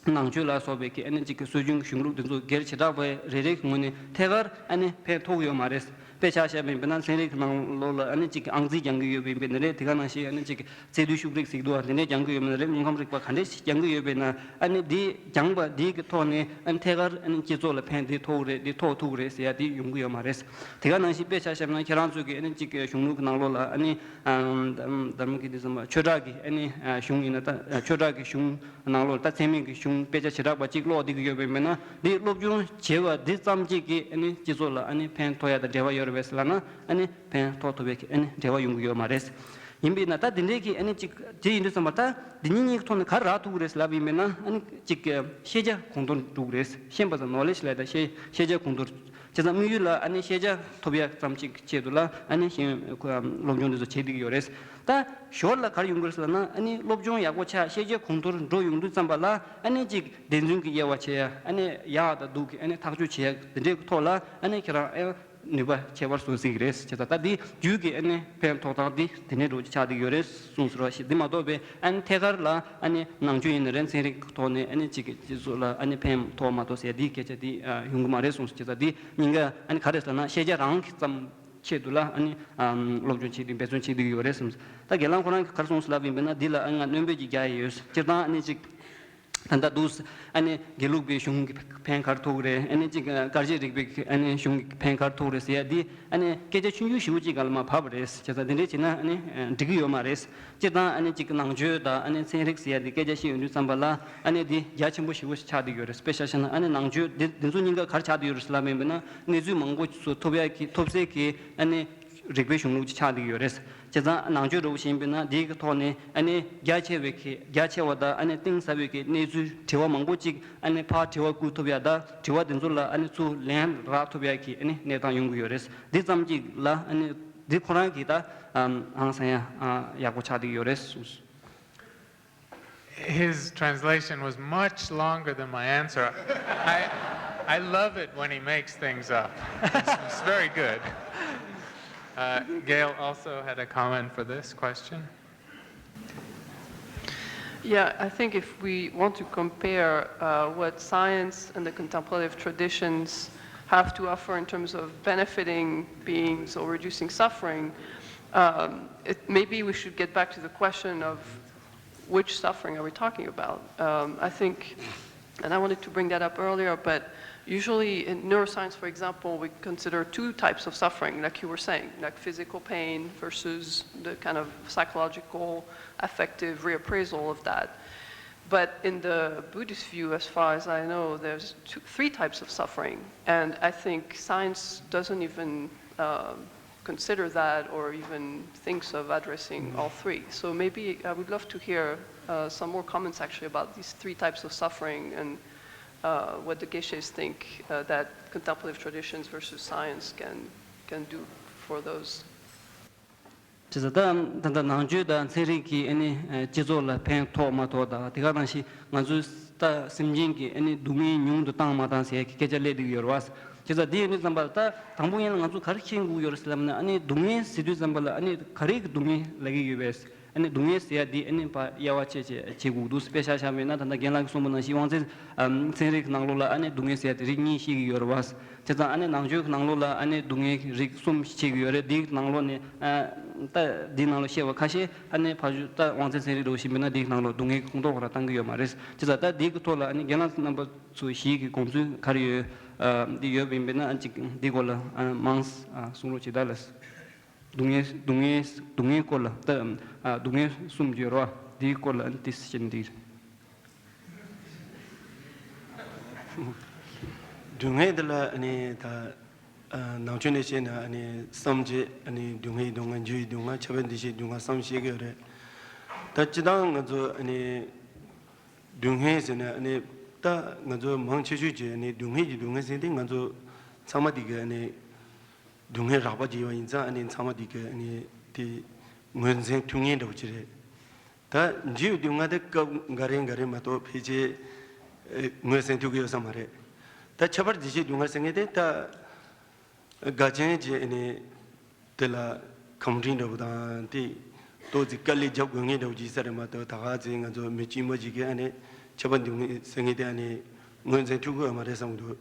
ནང་ཆོས་ལ་སོགས་པའི་གི་ཨ་ནི་གཅིག་གི་སྲོལ་རྒྱུན་གཞུང་ལུགས་དེ་ཚོ་སྒེར་བྱེ་བྲག་པའི་རེ་རེ་གི་ངོས་ནས་ཐད་ཀར་ཨ་ནི་ཕན་ཐོགས་ཡོད་མ་རེད། དཔེ་ཆ་བཤད་པ་ཡིན་པ་ན་ཚན་རིག་གི་ནང་ལོགས་ལ་ཨ་ནི་གཅིག་གི་ཨང་རྩིས་སྦྱང་གི་ཡོད་པ་ཡིན་པ་ནི་རེད། དེ་ག་ནང་བཞིན་ཨ་ནི་གཅིག་གི་ཚད་རྡུལ་ཤུགས་རིག་ཟེར་གྱི་འདུག་བ་དེ་འདྲས་སྦྱང་གི་ཡོད་པ་ནི་རེད། དངོས་ཁམས་རིག་པ་ག་འདྲས་ཤིག་སྦྱང་གི་ཡོད་པ་ཡིན་ན་ཨ་ནི་འདི་སྦྱངས་པ་འདི་གི་ཐོག་ནས་ཨ་ནི་ཐད་ཀར་ཨ་ནི་སྤྱི་ཚོགས་ལ་ཕན་བདེ་ཐོགས་རེད་འདི་ཐོགས་ཐུག་རེད་ཟེར་ཡ་འདི་ཡོང་གི་ཡོད་མ་རེད། དེ་ག་ནང་བཞིན་དཔེ་ཆ་བཤད་ན་ཁྱེད་རང་ཚོ་གི་ཨ་ནི་གཅིག་གི་གཞུང་ལུགས་ཀྱི་ནང་ལོགས་ལ་ཨ་ནི་ཨམ་ད་མ་གི་འདི་ཙམ་ཆོས་གྲགས་ཀྱི་ཨ་ནི་གཞུང་ཡིན་ན་ད་ཆོས་གྲགས་ཀྱི་གཞུང་ནང་ལོགས་ད་ཚད་མིན་གྱི་གཞུང་དཔེ་ཆ་བྱེ་བྲག་པ་གཅིག་ཀློག་བསྡད་ཀྱི་ཡོད་པ་ཡིན་ན་འདི་སློབ་སྦྱོང་བྱེད་པ་འདི་ཙམ་གཅིག་གིས་ཨ་ནི་སྤྱི་ཚོགས་ལ་ཨ་ནི་ཕན་ཐོགས་ཡ་དང་འབྲེལ་བ་ཡོད་རེད་པས་ལབ་ན་ཨ་ནི་ཕན་ཐོགས་ཐུབ་པའི་ཨ་ནི་འབྲེལ་བ་ཡོང་གི་ཡོད་མ་རེད། ཡིན་པས་ན་ད་འདི་འདྲའི་གི་ཨ་ནི་གཅིག་དེ་ཡིན་དུས་ཙམ་པ་ད་འདི་གཉིས་གཉིས་ཀྱི་ཐོག་ནས་ག་རེ་རག་ཐུབ་ཀྱི་རེད་ལབ་ཡིན་པས་ན་ཨ་ནི་གཅིག་ཤེས་བྱ་གོང་མཐོར་འགྲོ་གི་རེད། ཤེས་པ་ཙམ་ནོ་ལེ་ཇི་ལབ་ཡ་ད་ཤེས་ཤེས་བྱ་གོང་མཐོར། བྱས་ཙང་དམིགས་ཡུལ་ལ་ཨ་ནི་ཤེས་བྱ་ཐོབ་ཡ་ཙམ་གཅིག་ཆེད་དུ་ལ་ཨ་ནི་ཤེས་སློབ་སྦྱོང་འདི་ཚོ་བྱེད་བསྡད་ཀྱི་ཡོད་རེད། ད་ཞོར་ལ་ག་རེ་ཡོང་གི་རེད་ཟེར་ན་ཨ་ནི་སློབ་སྦྱོང་ཡག་པོ་ཆགས་ཤེས་བྱ་གོང་མཐོར་འགྲོ་ཡོང་དུས་ཙམ་པ་ལ་ཨ་ནི་གཅིག་བདེན་རྫུན་གྱི་དབྱེ་བ་ཕྱེ་ཡ་ཨ་ནི་ཡག་དང་སྡུག་གི་ཨ་ནི་ཐག་གཅོད་བྱེད་ཡ་འདི་འདྲའི་ཐོག་ལ་ཨ་ནི་ཁྱེད་རང་ཨེ་ནུས་པ་ཁྱད་པར་སོང་སྲིད་ཀྱི་རེད། བྱས་ཙང་ད་འདི་རྒྱུད་ཀྱི་ཨ་ནི་ཕན་ཐོགས་སྟངས་འདི་དེ་ནས་འགྲོ་རྒྱུ་ཆགས་བསྡད་ཀྱི་ཡོད་རེད་གསུངས་ཟེར་བ་ཞིག་འདི་མ་གཏོགས་པའི་ཨ་ནི་ཐད་ཀར་ལ་ཨ་ནི་ནང་ཆོས་ཡིན་ན་རེད་ཚན་རིག་གི་ཐོག་ནས་ཨ་ནི་གཅིག་གི་སྤྱི་ཚོགས་ལ་ཨ་ནི་ཕན་ཐོགས་མ་གཏོགས་ཟེར་ཡ་འདིའི་སྐད་ཆ་འདི་ཡོང་གི་མ་རེད་གསུངས་སོང་། བྱས་ཙང་འདི་གཉིས་ཀ་ཨ་ནི་ག་རེ་ཟེར་ན་ཤེས་བྱ་རང་གི་ཙམ་ཆེད་དུ་ལ་ཨ་ནི་སློབ་སྦྱོང་བྱེད་དུས་འབད་བརྩོན་བྱེད་དུས་ཡོད་རེད་གསུངས། ད་རྒན་ལགས་ཁོ་རང་གིས་ག་རེ་གསུངས་སོང་ལབ་ཡིན་པས་ན་འདི་ལ་ཨ་ང་སྣོན་པ་ཅིག་རྒྱག་ཡ་ཡོད། སྤྱིར་བཏང་ཨ་ནི་གཅིག་ད་ལྟ་འདུག་ཨ་ནི་དགེ་ལུགས་པའི་གཞུང་གི་ཕན་ག་རེ་ཐོགས་ཀྱི་རེད། ཨ་ནི་གཅིག་སྐར་དཔྱད་རིག་པའི་ཨ་ནི་གཞུང་གི་ཕན་ག་རེ་ཐོགས་ཀྱི་རེད་ཟེར་ཡ་འདི་ཨ་ནི་སྐད་ཆ་ཆུང་ཆུང་ཞེ་པོ་ཅིག་སྒང་ལ་མ་བབས་པ་རེད། བྱས་ཙང་འདི་འདྲས་བྱས་ན་ཨ་ནི་འགྲིག་གི་ཡོད་མ་རེད། སྤྱིར་བཏང་ཨ་ནི་གཅིག་ནང་ཆོས་དང་ཨ་ནི་ཚན་རིག་ཟེར་ཡ་འདི་སྐད་ཆ་བཤད་ཡོང་དུས་ཙམ་པ་ལ་ཨ་ནི་འདི་རྒྱ་ཆེན་པོ་ཞེ་པོ་ཞིག་ཆགས་བསྡད་ཡོད་རེད། དཔེ་ཆ་བཞག་ན་ཨ་ནི་ནང་ཆོས་འདི་འདི་ཚོ་གཉིས་ཀ་ག་རེ་ཆགས་བསྡད་ཡོད་རེད་ཟེར་ལབ་ཡིན་པས་ན་གནས་ཚུལ་མང་པོ་ཞིག་ཐོབ་ཡ་གི་ཐོབ་སའི་གི་ཨ་ནི་རིག་པའི་གཞུང་ལུགས་ཅིག་ཆགས་བསྡད་ཡོད་རེད། བྱས་ཙང་ནང་ཆོས་འདྲ་བོ་ཞིག་ཡིན་པས་ན་འདི་གི་ཐོག་ནས་ཨ་ནི་རྒྱ་ཆེ་བའི་གི་རྒྱ་ཆེ་བ་དང་ཨ་ནི་གཏིང་ཟབ་པའི་གི་གནས་ཚུལ་དྲི་བ་མང་པོ་ཅིག་ཨ་ནི་ཕར་དྲི་བ་བསྐུར་ཐུབ་ཡ་དང་དྲི་བ་དེ་ཚོ་ལ་ཨ་ནི་ཚུར་ལན་རག་ཐུབ་ཡ་གི་ཨ་ནི་གནས་སྟངས་ཡོང་གི་ཡོད་རེད། འདི་ཙམ་ཅིག་ལ་ཨ་ནི་འདི་ཁོ་རང་གི་ད་ཧང་སང་ཡ་ཡག་པོ་ཆགས་བསྡད་ཡོད་རེད་གསུངས། His translation was much longer than my answer. I, I love it when he makes things up. It's, it's very good. Uh, Gail also had a comment for this question. Yeah, I think if we want to compare uh, what science and the contemplative traditions have to offer in terms of benefiting beings or reducing suffering, um, it, maybe we should get back to the question of which suffering are we talking about? Um, I think, and I wanted to bring that up earlier, but Usually in neuroscience, for example, we consider two types of suffering, like you were saying, like physical pain versus the kind of psychological, affective reappraisal of that. But in the Buddhist view, as far as I know, there's two, three types of suffering. And I think science doesn't even um, consider that or even thinks of addressing all three. So maybe I would love to hear uh, some more comments actually about these three types of suffering and uh, what the geshes think uh, that contemplative traditions versus science can, can do for those. བྱས་ཙང་ད་ད་ལྟ་ནང་ཆོས་དང་ཚན་རིག་གིས་ཨ་ནི་སྤྱི་ཚོགས་ལ་ཕན་ཐོགས་མ་ཐོགས་དང་དེ་ག་ནང་བཞིན་ང་ཚོའི་ད་སེམས་ཅན་གྱི་ཨ་ནི་སྡུག་བསྔལ་ཉུང་དུ་བཏང་མ་བཏང་ཟེར་ཡ་གི་སྐད་ཆ་སླེབས་བསྡད་ཀྱི་ཡོད་རེད་བ། བྱས་ཙང་དེ་ཡིན་དུས་ཙམ་པ་ལ་ད་དང་པོ་ཡིན་ན་ང་ཚོ་ག་རེ་ཤེས་དགོས་ཡོད་རེད་ཟེར་ལབ་ན་ཨ་ནི་སྡུག་བསྔལ་ཟེར་དུས་ཙམ་པ་ལ་ཨ་ནི་ག་རེ་གི་སྡུག་བསྔལ་ལབ་ཀྱི་ཡོད་པས། ཨ་ནི་སྡུག་བསྔལ་ཟེར་ཡ་འདི་ཨ་ནི་ཕར་དབྱེ་བ་ཕྱེ་བྱས་བྱེད་དགོས་འདུག་དཔེ་ཆ་བཞག་པ་ཡིན་ན་ད་ལྟ་རྒན་ལགས་ཀྱིས་གསུངས་པ་ནང་བཞིན་དབང་ཚད་ཚན་རིག་ནང་ལོགས་ལ་ཨ་ནི་སྡུག་བསྔལ་ཟེར་ཡ་དེ་རིགས་གཉིས་བཤད་ཀྱི་ཡོད་རེད་བ། བྱས་ཙང་ཨ་ནི་ནང་ཆོས་ཀྱི་ནང་ལོགས་ལ་ཨ་ནི་སྡུག་བསྔལ་གྱི་རིགས་གསུམ་ཕྱེ་གི་ཡོད་རེད། འདིའི་ནང་ལོགས་ནས་ཨ་ད་འདིའི་ནང་ལ་བཤད་པ་ཁ་ཤས་ཨ་ནི་ཕར་ཞོག་ད་དབང་ཚད་ཚན་རིག་འདྲ་བོ་ཞིག་མིན་ན་འདིའི་ནང་ལོགས་སྡུག་བསྔལ་གྱི་ཁོངས་གཏོགས་ཁོ་རང་བཏང་གི་ཡོད་མ་རེད། བྱས་ཙང་ད་འདིའི་གི་ཐོག་ལ་ཨ་ནི་རྒན་ལགས་རྣམ་པ་ཚོ་ཞིག་གི་དགོངས་ཚུལ་ག་རེ་ཡོད་ཨ་འདི་ཡོད་པ་ཡིན་པས་ན་ཨ་ཅིག་འདིའི་སྐོར་ལ་ཨ་མང་ཙམ་ཨ་གསུང་རོགས་བྱེད་ད་ལགས། སྡུག་བསྔལ་སྡུག་བསྔལ་སྡུག་བསྔལ་སྐོར་ལ་ད་ཨ་སྡུག་བསྔལ་གསུམ་ཡོད་རེད་བ། འདིའི་སྐོར་ལ་ཨ་ནི་ཏིས་བྱས་ནས་འདི་རེད། སྡུག་བསྔལ་འདི་ལ་ཨ་ནི་ད་ཨ་ནང་ཆོས་ནས་བཤད་ན་ཨ་ནི་བསམ་བྱེད་ཨ་ནི་སྡུག་བསྔལ་གྱི་སྡུག་བསྔལ་འགྱུར་བའི་སྡུག་བསྔལ་ཁྱབ་པ་འདུ་བྱེད་སྡུག་བསྔལ་གསུམ་བཤད་ཀྱི་ཡོད་རེད། ད་སྤྱིར་བཏང་ང་ཚོ་ཨ་ནི་སྡུག་བསྔལ་ཟེར་ན་ཨ་ནི་ད་ང་ཚོ་མང་ཆེ་ཤོས་ཀྱིས་ཨ་ནི་སྡུག་བསྔལ་གྱི་སྡུག་བསྔལ་ཟེར་དེ་ང་ཚོ་ཚང་མ་དེ་གི་ཨ་ནི་སྡུག་བསྔལ་རགས་པ་ཅིག་ཡོད་པ་ཡིན་ཙང་ཨ་ནི་ཚང་མ་དེ་གི་ཨ་ནི་དེ་ངོས་འཛིན་ཐུབ་མཁན་འདྲ་བོ་ཅིག་རེད། ད་འཇིགས་སྡུག་བསྔལ་དེ་སྐབས་འགའ་རེ་འགའ་རེ་མ་གཏོགས་ཕལ་ཆེར་ངོས་འཛིན་ཐུབ་ཀྱི་ཡོད་ས་མ་རེད། ད་ཁྱད་པར་འཇིགས་བྱེད་སྡུག་བསྔལ་ཟེར་མཁན་དེ་ད་དགའ་ཆེན་གྱི་ཨ་ནི་དེ་ལ་ཁམས་འཕྲིན་འདྲ་བོ་དང་དེ་ཏོག་ཙམ་དཀའ་ལས་རྒྱབ་དགོས་ངེས་འདྲ་བོ་ཅིག་ས་རེད་མ་གཏོགས་ད་ག་ཚོད་ང་ཚོ་མི་དཀྱུས་མ་ཅིག་གིས་ཨ་ནི་ཁྱད་པར་འདུག་ངེས་ཟེར་མཁན་དེ་ཨ་ནི་ངོས་འཛིན་ཐུབ་ཀྱི་ཡོད་མ་རེད་བསམ་གྱི་འདུག་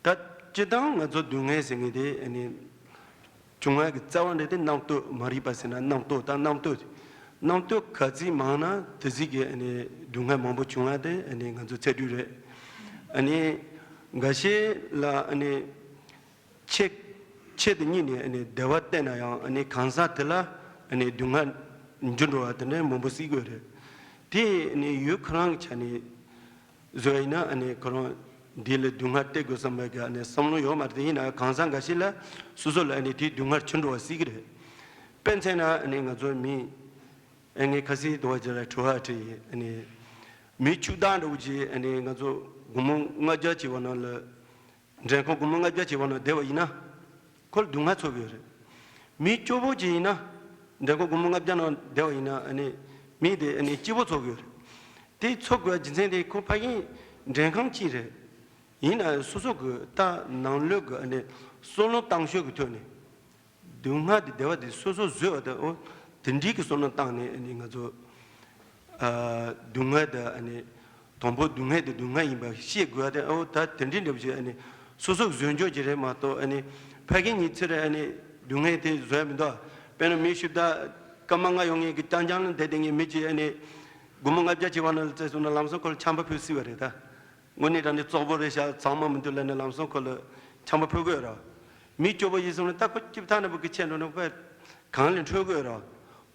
ད་སྤྱིར་བཏང་ང་ཚོ་སྡུག་བསྔལ་ཟེར་མཁན་དེ་ཨ་ནི་བྱུང་བ་གི་རྩ་བ་འདྲ་དེ་རྣམ་རྟོག་མ་རིག་པ་ཟེར་ན་རྣམ་རྟོག་ད་རྣམ་རྟོག་རྣམ་རྟོག་ག་ཚོད་མང་ན་དེ་ཚོད་ཀྱི་ཨ་ནི་སྡུག་བསྔལ་མང་པོ་བྱུང་བ་དེ་ཨ་ནི་ང་ཚོ་ཚད་ཐིག་རེད། ཨ་ནི་འགའ་ཤས་ལ་ཨ་ནི་ཆེད་ཆེད་དུ་གཉིད་ནས་ཨ་ནི་བདེ་བ་བསྟེན་ན་ཡང་ཨ་ནི་གང་ཟག་དེ་ལ་ཨ་ནི་སྡུག་བསྔལ་འགྱུར་འགྲོ་བ་དེ་འདྲ་མང་པོ་སྲིད་དགོས་རེད། དེ་ཨ་ནི་ཡུལ་ཁོ་རང་གི་ཆ་ནས་བཟོས་ཡིན་ན་ཨ་ནི་ཁོ་རང་འདི་ལ་སྡུག་བསྔལ་སྟེར་དགོས་བསམ་པའི་གི་ཨ་ནི་བསམ་བློ་ཡོད་མ་རེད། དེ་ཡིན་ན་གང་ཟག་འགའ་ཤས་ལ་སོ་སོ་ལ་ཨ་ནི་དེའི་སྡུག་བསྔལ་འབྱུང་འགྲོ་བ་སྲིད་གི་རེད། དཔེ་མཚོན་ན་ཨ་ནི་ང་ཚོ་མི་ཨ་ནི་ཁ་སང་དུ་བ་ཅིག་ལ་དྲི་བ་དྲིས་ཡིན། ཨ་ནི་མི་ཆུ་དྭངས་འདྲ་བོ་ཅིག་ཨ་ནི་ང་ཚོ་སྒོར་མོ་ལྔ་བརྒྱ་བྱེད་པ་ནང་ལ་མགྲོན་ཁང་སྒོར་མོ་ལྔ་བརྒྱ་བྱེད་པ་ནང་བསྡད་པ་ཡིན་ན་ཁོ་ལ་སྡུག་བསྔལ་ཚོར་གི་ཡོད་རེད། མི་སྐྱོ་པོ་ཅིག་ཡིན་ན་མགྲོན་ཁང་སྒོར་མོ་ལྔ་བརྒྱ་ནང་བསྡད་པ་ཡིན་ན་ཨ་ནི་མི་དེ་ཨ་ནི་སྐྱིད་པོ་ཚོར་གི་ཡོད་རེད། དེ་ཚོར་དགོས་རྒྱུ་མཚན་དེ་ཁོ་ཕ་གིའི་མགྲོན་ཁང་གཅིག་རེད། ཡིན་ན་སོ་སོ་གི་ད་ནང་ལོགས་གི་ཨ་ནི་བསམ་བློ་བཏང་ཕྱོགས་ཀྱི་ཐོག་ནས་སྡུག་བསྔལ་དེ་བདེ་བ་དེ་སོ་སོ་བཟོས་པ་དང་འོ་དེ་འདྲའི་གི་བསམ་བློ་བཏང་ནས་ཨ་ནི་ང་ཚོ་ཨ་སྡུག་བསྔལ་དེ་ཨ་ནི་དང་པོ་སྡུག་བསྔལ་དེ་སྡུག་བསྔལ་ཡིན་པ་ཤེས་དགོས་པ་དེ་འོ་ད་དེ་འདྲའི་འདྲ་པོ་ཞིག་ཨ་ནི་སོ་སོ་བཟོས་འཇོག་གི་རེད་མ་གཏོགས་ཨ་ནི་ཕ་གི་ཉི་ཚེ་རེ་ཨ་ནི་སྡུག་བསྔལ་དེ་བཟོས་མི་འདུག་དཔེར་ན་མི་ཤུབ་ད་སྐར་མ་ལྔ་ཡོང་ངེས་ཀྱི་རྐྱང་རྐྱང་ལ་བསྡད་བསྡད་ངེས་མི་གཅིག་ཨ་ནི་སྒོར་མོ་ལྔ་བརྒྱ་བྱེད་པ་ནང་ལ་བཙལ་སོང་ན་ལམ་སང་ཁོ་ལ་ཆམ་པ་ཕོག་སྲིད་པ་རེད་ད། དངོས་གནས་དྲང་གནས་བཙོག་པོ་རེད་ཤག་ཚང་མ་མི་འདུག་ལབ་ནས་ལམ་སང་ཁོ་ལ་ཆམ་པ་ཕོག་གི་ཡོད་རེད། མི་སྐྱོ་པོ་ཡིན་སོང་ན་ད་ཁོ་སྐྱིད་ཐག་ནས་བུ་གི་ཆད་འགྲོ་ན་ཁོ་གང་ལས་འཕྲོད་གི་ཡོད་རེད།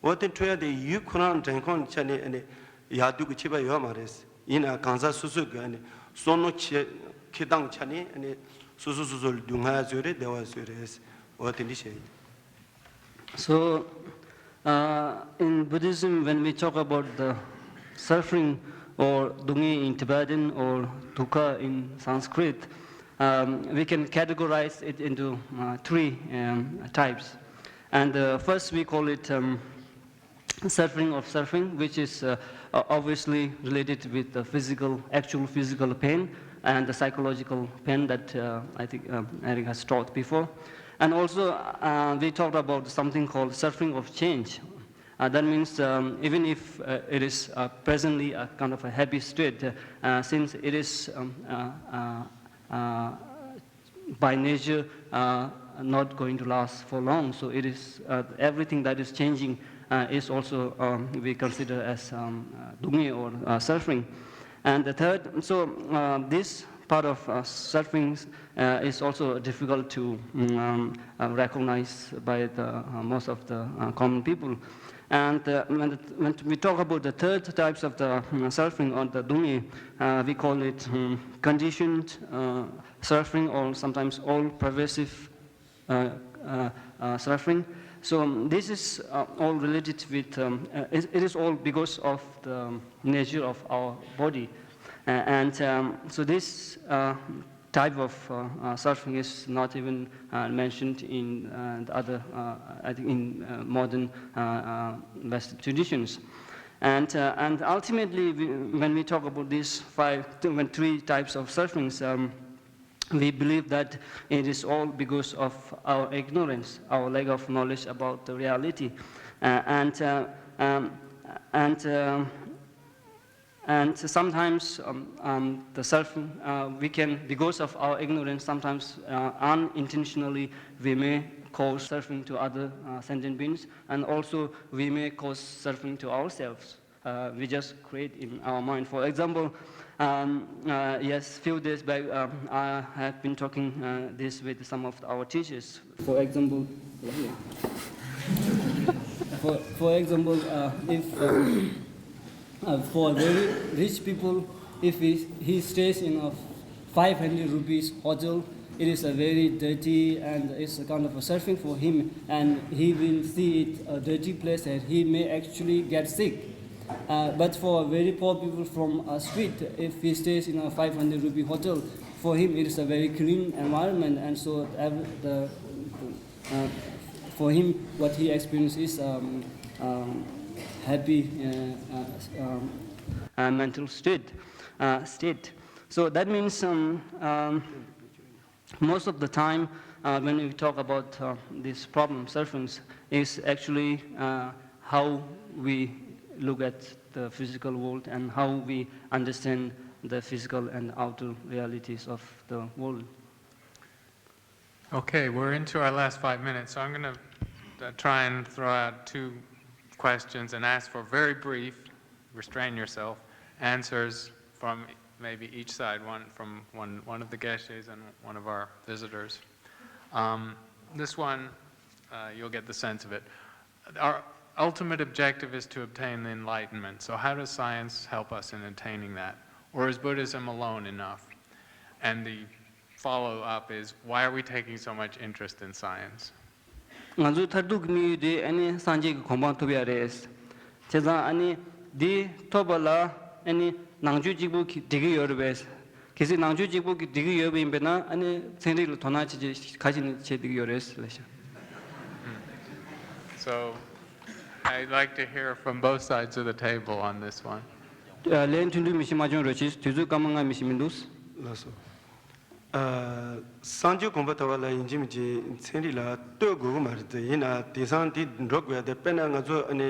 འོ་དེ་འཕྲོད་ཡ་དེ་ཡུལ་ཁོ་རང་མགྲོན་ཁང་ཆ་ནས་ཨ་ནི་ཡག་སྡུག་གི་ཁྱད་པར་ཡོད་མ་རེད། ཡིན་ན་གང་ཟག་སོ་སོ་གི་ཨ་ནི་བསམ་བློ་ཁྱེར་ཁྱེར་སྟངས་ཆ་ནས་ཨ་ནི་སོ་སོ་སོ་སོ་ལ་སྡུག་བསྔལ་བཟོས་རེད་བདེ་བ་བཟོས་རེད། འོ་དེ་འདྲ་བཤད་ཡིན། So, uh, in Buddhism, when we talk about the suffering or dungye in Tibetan or dukkha in Sanskrit, um, we can categorize it into uh, three um, types. And uh, first, we call it um, suffering of suffering, which is uh, uh, obviously related with the physical, actual physical pain and the psychological pain that uh, I think um, Eric has taught before. And also, uh, we talked about something called suffering of change. Uh, that means um, even if uh, it is uh, presently a kind of a happy state, uh, since it is um, uh, uh, uh, by nature uh, not going to last for long. So it is uh, everything that is changing uh, is also um, we consider as um, uh, dungye or uh, suffering. And the third, so uh, this part of uh, surfing uh, is also difficult to mm, um, uh, recognize by the uh, most of the uh, common people. And uh, when, the, when we talk about the third types of the mm, surfing or the dungi, uh, we call it mm, conditioned uh, surfing or sometimes all pervasive uh, uh, uh, suffering. So um, this is uh, all related with, um, uh, it, it is all because of the nature of our body. Uh, and um, so this uh, type of uh, uh, suffering is not even uh, mentioned in uh, the other, uh, I think, in uh, modern uh, uh, Western traditions. And, uh, and ultimately, we, when we talk about these five, when three types of sufferings, um, we believe that it is all because of our ignorance, our lack of knowledge about the reality. Uh, and uh, um, and uh, and sometimes um, um, the self, uh, we can, because of our ignorance, sometimes uh, unintentionally we may cause suffering to other uh, sentient beings, and also we may cause suffering to ourselves. Uh, we just create in our mind. For example, um, uh, yes, few days back, um, I have been talking uh, this with some of our teachers. For example, for, for example, uh, if uh, uh, for very rich people, if he, he stays in a five hundred rupees hotel, it is a very dirty and it's a kind of a surfing for him, and he will see it a dirty place and he may actually get sick. Uh, but for very poor people from a street, if he stays in a five hundred rupee hotel, for him it is a very clean environment, and so every, the uh, for him what he experiences is um, um, happy uh, uh, um, uh, mental state. Uh, state. So that means um, um, most of the time uh, when we talk about uh, this problem, surfings, is actually uh, how we look at the physical world and how we understand the physical and outer realities of the world. Okay, we're into our last five minutes, so I'm going to try and throw out two questions and ask for very brief, restrain yourself, answers from maybe each side, one from one, one of the geshes and one of our visitors. Um, this one, uh, you'll get the sense of it. Our ultimate objective is to obtain the Enlightenment. So, how does science help us in attaining that? Or is Buddhism alone enough? And the follow up is, why are we taking so much interest in science? ང་ཚོའི་མཐར་ཐུག་གི་དམིགས་ཡུལ་དེ་ཨ་ནི་སངས་རྒྱས་ཀྱི་གོ་འཕང་ཐོབ་ཡ་རེད། བྱས་ཙང་ཨ་ནི་འདི་ཐོབ་པ་ལ་ཨ་ནི་ནང་ཆོས་གཅིག་པོ་གིས་འགྲིག་གི་ཡོད་རེད་པས། གལ་སྲིད་ནང་ཆོས་གཅིག་པོ་གིས་འགྲིག་གི་ཡོད་པ་ཡིན་པས་ན་ཨ་ནི་ཚན་རིག་ལ་དོ་སྣང་བྱེད་ཆེད་ག་ཞིག་ནས་བྱེད་བསྡད་ཀྱི་ཡོད་རེད་ལབ་ཤག So, I'd like to hear from both sides of the table on this one. ལན་མཐུན་འཕྲོད་མི་ཤེས་མ་བྱུང་རོགས་གྱིས། དུས་ཚོད་སྐར་མ་ལྔ་མི་ཤེས་མི་འདུག་ལགས་སོ། སངས་རྒྱས་གོ་འཕང་ཐོབ་པ་ལ་ཡིན་གཅིག་མིན་གཅིག་ཚན་རིག་ལ་ལྟོས་དགོས་ཀྱི་མ་རེད་དེ། ཡིན་ན་དེང་སང་དེ་འགྲོ་དགོས་ཡ་དེ། དཔེར་ན་ང་ཚོ་ཨ་ནི་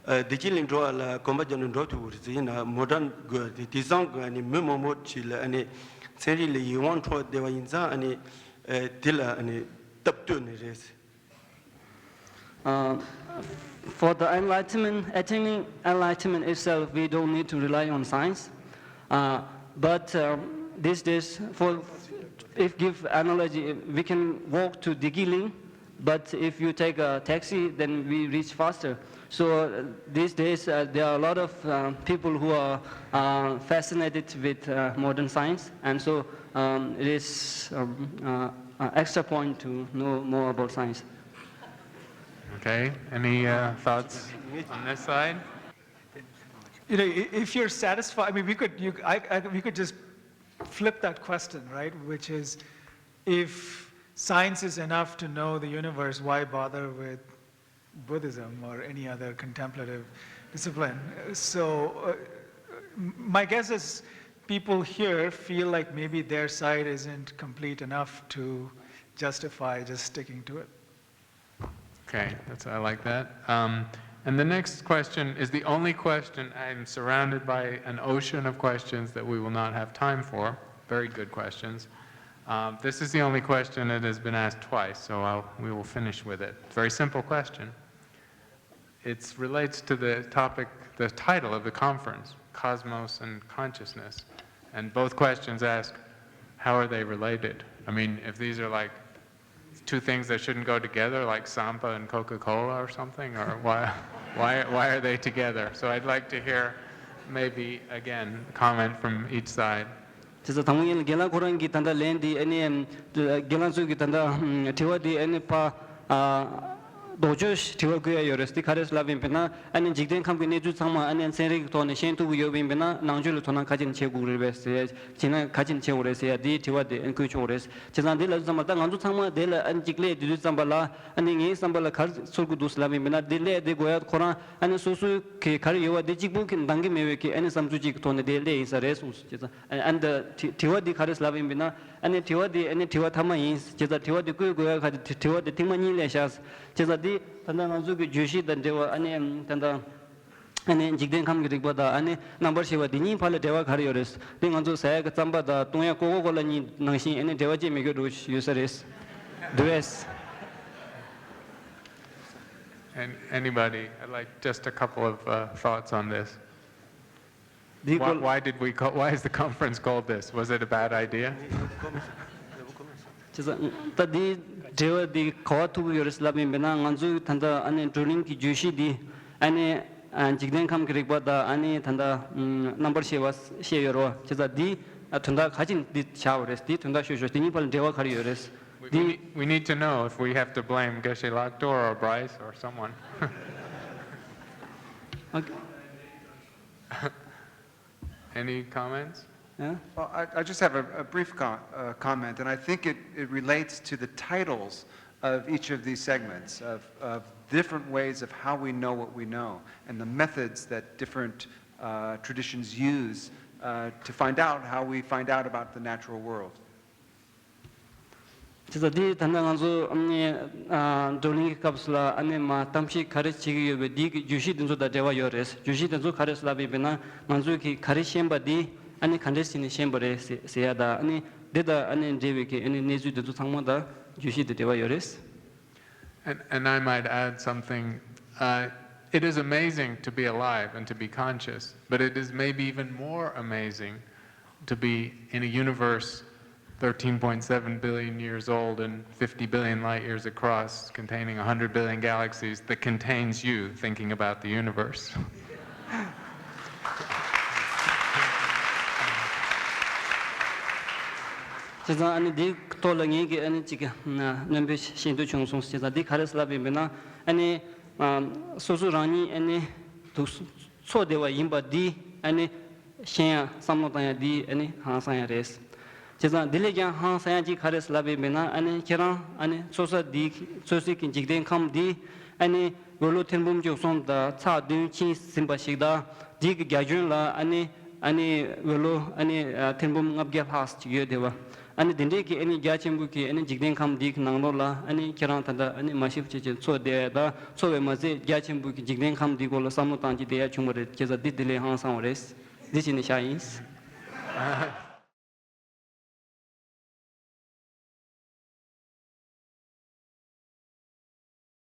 བདེ་སྐྱིད་གླིང་འགྲོ་བ་ལ་གོམ་པ་རྒྱབ་ནས་འགྲོ་ཐུབ་ཀྱི་རེད་དེ། ཡིན་ན་མོ་ཊ་དགོས་ཡ་དེ། དེང་སང་གི་ཨ་ནི་མི་མང་པོ་ཅིག་ལ་ཨ་ནི་ཚན་རིག་ལ་ཡིད་དབང་འཕྲོག་བསྡད་པ་ཡིན་ཙང་ཨ་ནི་དེ་ལ་ཨ་ནི་སྟབས་བསྟུན་ནི་རེད། Uh, for the enlightenment, attaining enlightenment itself, we don't need to rely on science. Uh, but um, these days, for if give analogy, we can walk to Digiling, but if you take a taxi, then we reach faster. So uh, these days, uh, there are a lot of uh, people who are uh, fascinated with uh, modern science, and so um, it is um, uh, an extra point to know more about science. Okay, any uh, thoughts on this side? You know, if you're satisfied, I mean, we could, you, I, I, we could just flip that question, right? Which is, if science is enough to know the universe, why bother with Buddhism or any other contemplative discipline? So, uh, my guess is people here feel like maybe their side isn't complete enough to justify just sticking to it. Okay, that's, I like that. Um, and the next question is the only question. I'm surrounded by an ocean of questions that we will not have time for. Very good questions. Um, this is the only question that has been asked twice, so I'll, we will finish with it. Very simple question. It relates to the topic, the title of the conference, Cosmos and Consciousness. And both questions ask, How are they related? I mean, if these are like two things that shouldn't go together, like Sampa and Coca-Cola or something, or why, why, why are they together? So I'd like to hear maybe again comment from each side. དེ་ཚོ་དང་པོ་ཡིན་ལ་རྒན་ལགས་ཁོ་རང་གི་ད་ལྟ་ལན་འདི་ཨ་ནི་རྒན་ལགས་ཚོའི་གི་ད་ལྟ་དྲི་བ་འདི་ཨ་ནི་ཕ་ཨ་ལྡོག་ཕྱོགས་དྲི་བ་བཀོད་ཡ་ཡོད་རེད། འདི་ག་རེ་ལབ་ཡིན་པས་ན་ཨ་ནི་འཇིག་རྟེན་ཁམས་ཀྱི་གནས་ཚུལ་ཚང་མ་ཨ་ནི་ཚན་རིག་གི་ཐོག་ནས་ཤེས་ཐུབ་ཀྱི་ཡོད་པ་ཡིན་པས་ན་ནང་ཆོས་ལ་དོ་སྣང་ག་ཅིག་བྱེད་དགོས་རེད་པས་ཟེར་ཡ། བྱས་ན་ག་ཅིག་བྱེད་དགོས་རེད་ཟེར་ཡ་འདིའི་དྲི་བ་དེ་ཨ་ནི་བཀོད་ཆོག་རེད། བྱས་ཙང་འདི་ལབ་དུས་ཙམ་པ་ད་ང་ཚོ་ཚང་མ་དེ་ལ་ཨ་ནི་གཅིག་སླེབས་དུས་ཙམ་པ་ལ་ཨ་ནི་ངའི་བསམ་པ་ལ་ག་རེ་ཚོར་གི་འདུག་ལབ་ཡིན་པས་ན་འདི་སླེབས་དེ་དགོས་ཡ་ཁོ་རང་ཨ་ནི་སོ་སོའི་གི་ག་རེ་ཡོད་པ་དེ་གཅིག་པུ་གི་འདང་གི་མེད་པའི་གི་ཨ་ནི་བསམ་ཚུལ་གཅིག་གི་ཐོག་ནས་དེ་སླེབས་ཡིན་ས་རེད་གསུངས་སོང་། བྱས་ཙང་ཨ་ནི་དྲི་དྲི་བ་འདི་ག་རེ་ལབ་ཡིན་པས་ན་ཨ་ནི་དྲི་བ་འདི་ཨ་ནི་དྲི་བ་ཐ་མ་ཡིན། བྱས་ཙང་དྲི་བ་འདི་བཀོད་དགོས་ཡ་ག་དེ་དྲི་བ་འདི་ཐེངས་མ་གཉིས་སླེབས་ཤག་བྱས་ཙང་འདི་ད་ལྟ་ང་ཚོ་གི་བརྗོད་གཞི་དང་འབྲེལ་བ་ཨ་ནི་ད་ལྟ་ཨ་ནི་འཇིག་རྟེན་ཁམས་ཀྱི་རིག་པ་དང་ཨ་ནི་རྣམ་པར་ཤེས་པ་འདི་གཉིས་བར་ལ་འབྲེལ་བ་ག་རེ་ཡོད་རེད། འདི་ང་ཚོ་ཟ་ཡ་གི་རྩམ་པ་དང་བཏུང་ཡ་ཀོ་ཀོ་ཀོ་ལ་གཉིས་ནང་བཞིན་ཨ་ནི་འབྲེལ་བ་ཅིག་མེད་དགོས་འགྲོ་ཡོད་ས་རེད། འདུག་ཨེས། And anybody, I'd like just a couple of uh, thoughts on this. འདི་Why, སྐོར why did we call, why is the conference called this? Was it a bad idea? བྱས་ཙང་ད་འདི་འབྲེལ་བ་འདི་ག་བ་ཐུག་གི་ཡོད་རེད་ལབ་ཡིན་པས་ན་ང་ཚོའི་ད་ལྟ་ཨ་ནི་བགྲོ་གླེང་གི་བརྗོད་གཞི་འདི་ཨ་ནི་ཨ་འཇིག་རྟེན་ཁམས་ཀྱི་རིག་པ་དང་ཨ་ནི་ད་ལྟ་ཨམ་རྣམ་པར་ཤེས་པ་བཤད་ཡོད་རེད་བ། བྱས་ཙང་འདི་ཨ་དོན་དག་ག་ཅིག་འདི་བྱ་བ་རེད། འདི་དོན་དག་ཤོད་ཤོད་འདི་གཉིས་བར་ལ་འབྲེལ་བ་ག་རེ་ཡོད་རེད། We, we, འདི་need, we need to know if we have to blame Geshe Lakdor or Bryce or someone. Okay. Any comments? Yeah? Well, I, I just have a, a brief com- uh, comment, and I think it, it relates to the titles of each of these segments, of, of different ways of how we know what we know, and the methods that different uh, traditions use uh, to find out how we find out about the natural world. བྱས་ཙང་འདི་ད་ལྟ་ང་ཚོ་ཨ་ནི་ཨ་བགྲོ་གླེང་གི་སྐབས་སུ་ལ་ཨ་ནི་མ་གཏམ་བཤད་ག་རེ་བྱེད་ཀྱི་ཡོད་པའི་འདི་གི་བརྗོད་གཞི་དེ་ཚོ་དང་འབྲེལ་བ་ཡོད་རེད། བརྗོད་གཞི་དེ་ཚོ་ག་རེ་ལབ་ཡོད་པས་ན་ང་ཚོས་གི་ག་རེ་ཤེས་པ་འདི་ཨ་ནི་ག་འདྲས་བྱས་ནས་ཤེས་པ་རེད་ཟེར་ཟེར་ཡ་དང་ཨ་ནི་འདི་དང་ཨ་ནི་འབྲེལ་བའི་གི་ཨ་ནི་གནས་ཚུལ་དེ་ཚོ་ཚང་མ་དང་བརྗོད་གཞི་དེ་འབྲེལ་བ་ཡོད་རེད། And, and I might add something. Uh, it is amazing to be alive and to be conscious, but it is maybe even more amazing to be in a universe thirteen point seven billion years old and fifty billion light years across, containing a hundred billion galaxies, that contains you thinking about the universe. བྱས་ཙང་ཨ་ནི་འདིའི་ཐོག་ལ་ངས་ཀྱི་ཨ་ནི་གཅིག་གི་སྣོན་པ་ཤེས་འདོད་བྱུང་སོང་། བྱས་ཙང་འདི་ག་རེ་ལབ་ཡིན་པས་ན་ཨ་ནི་སོ་སོ་རང་ཉིད་ཨ་ནི་འདུག་འཚོ་བསྡད་པ་ཡིན་པ་འདི་ཨ་ནི་ཤེས་ཡ་བསམ་བློ་བཏང་ཡ་འདི་ཨ་ནི་ཧང་སང་ཡ་རེད། བྱས་ཙང་འདི་ལས་ཀྱང་ཧང་སང་ཡ་གཅིག་ག་རེ་ལབ་ཡིན་པས་ན་ཨ་ནི་ཁྱེད་རང་ཨ་ནི་འཚོ་ས་འདི་འཚོ་སའི་གི་འཇིག་རྟེན་ཁམས་འདི་ཨ་ནི་འོད་ལོ་ཐེར་འབུམ་བཅུ་གསུམ་དང་ཚེག་བདུན་ཕྱིན་ཟིན་པ་ཞིག་དང་འདི་གི་རྒྱ་ཁྱོན་ལ་ཨ་ནི་ཨ་ནི་འོད་ལོ་ཨ་ནི་ཐེར་འབུམ་ལྔ་བརྒྱ་ལྷག་ཅིག་ཡོད་བསྡད་པ། ཨ་ནི་འདི་འདྲའི་གི་ཨ་ནི་རྒྱ་ཆེན་པོ་གི་ཨ་ནི་འཇིག་རྟེན་ཁམས་འདི་གི་ནང་ལོགས་ལ་ཨ་ནི་ཁྱེད་རང་ད་ལྟ་ཨ་ནི་མ་ཤི་བ་བྱས་བྱས་འཚོ་བསྡད་ཡ་དང་འཚོ་བས་མ་ཚད་རྒྱ་ཆེན་པོ་གི་འཇིག་རྟེན་ཁམས་འདི་སྐོར་ལ་བསམ་བློ་བཏང་གི་བསྡད་ཡ་བྱུང་བ་རེད། བྱས་ཙང་འདི་འདི་ལས་ཧང་སང་བ་རེད། འདི་བྱས་ནས་བཞག་ཡིན།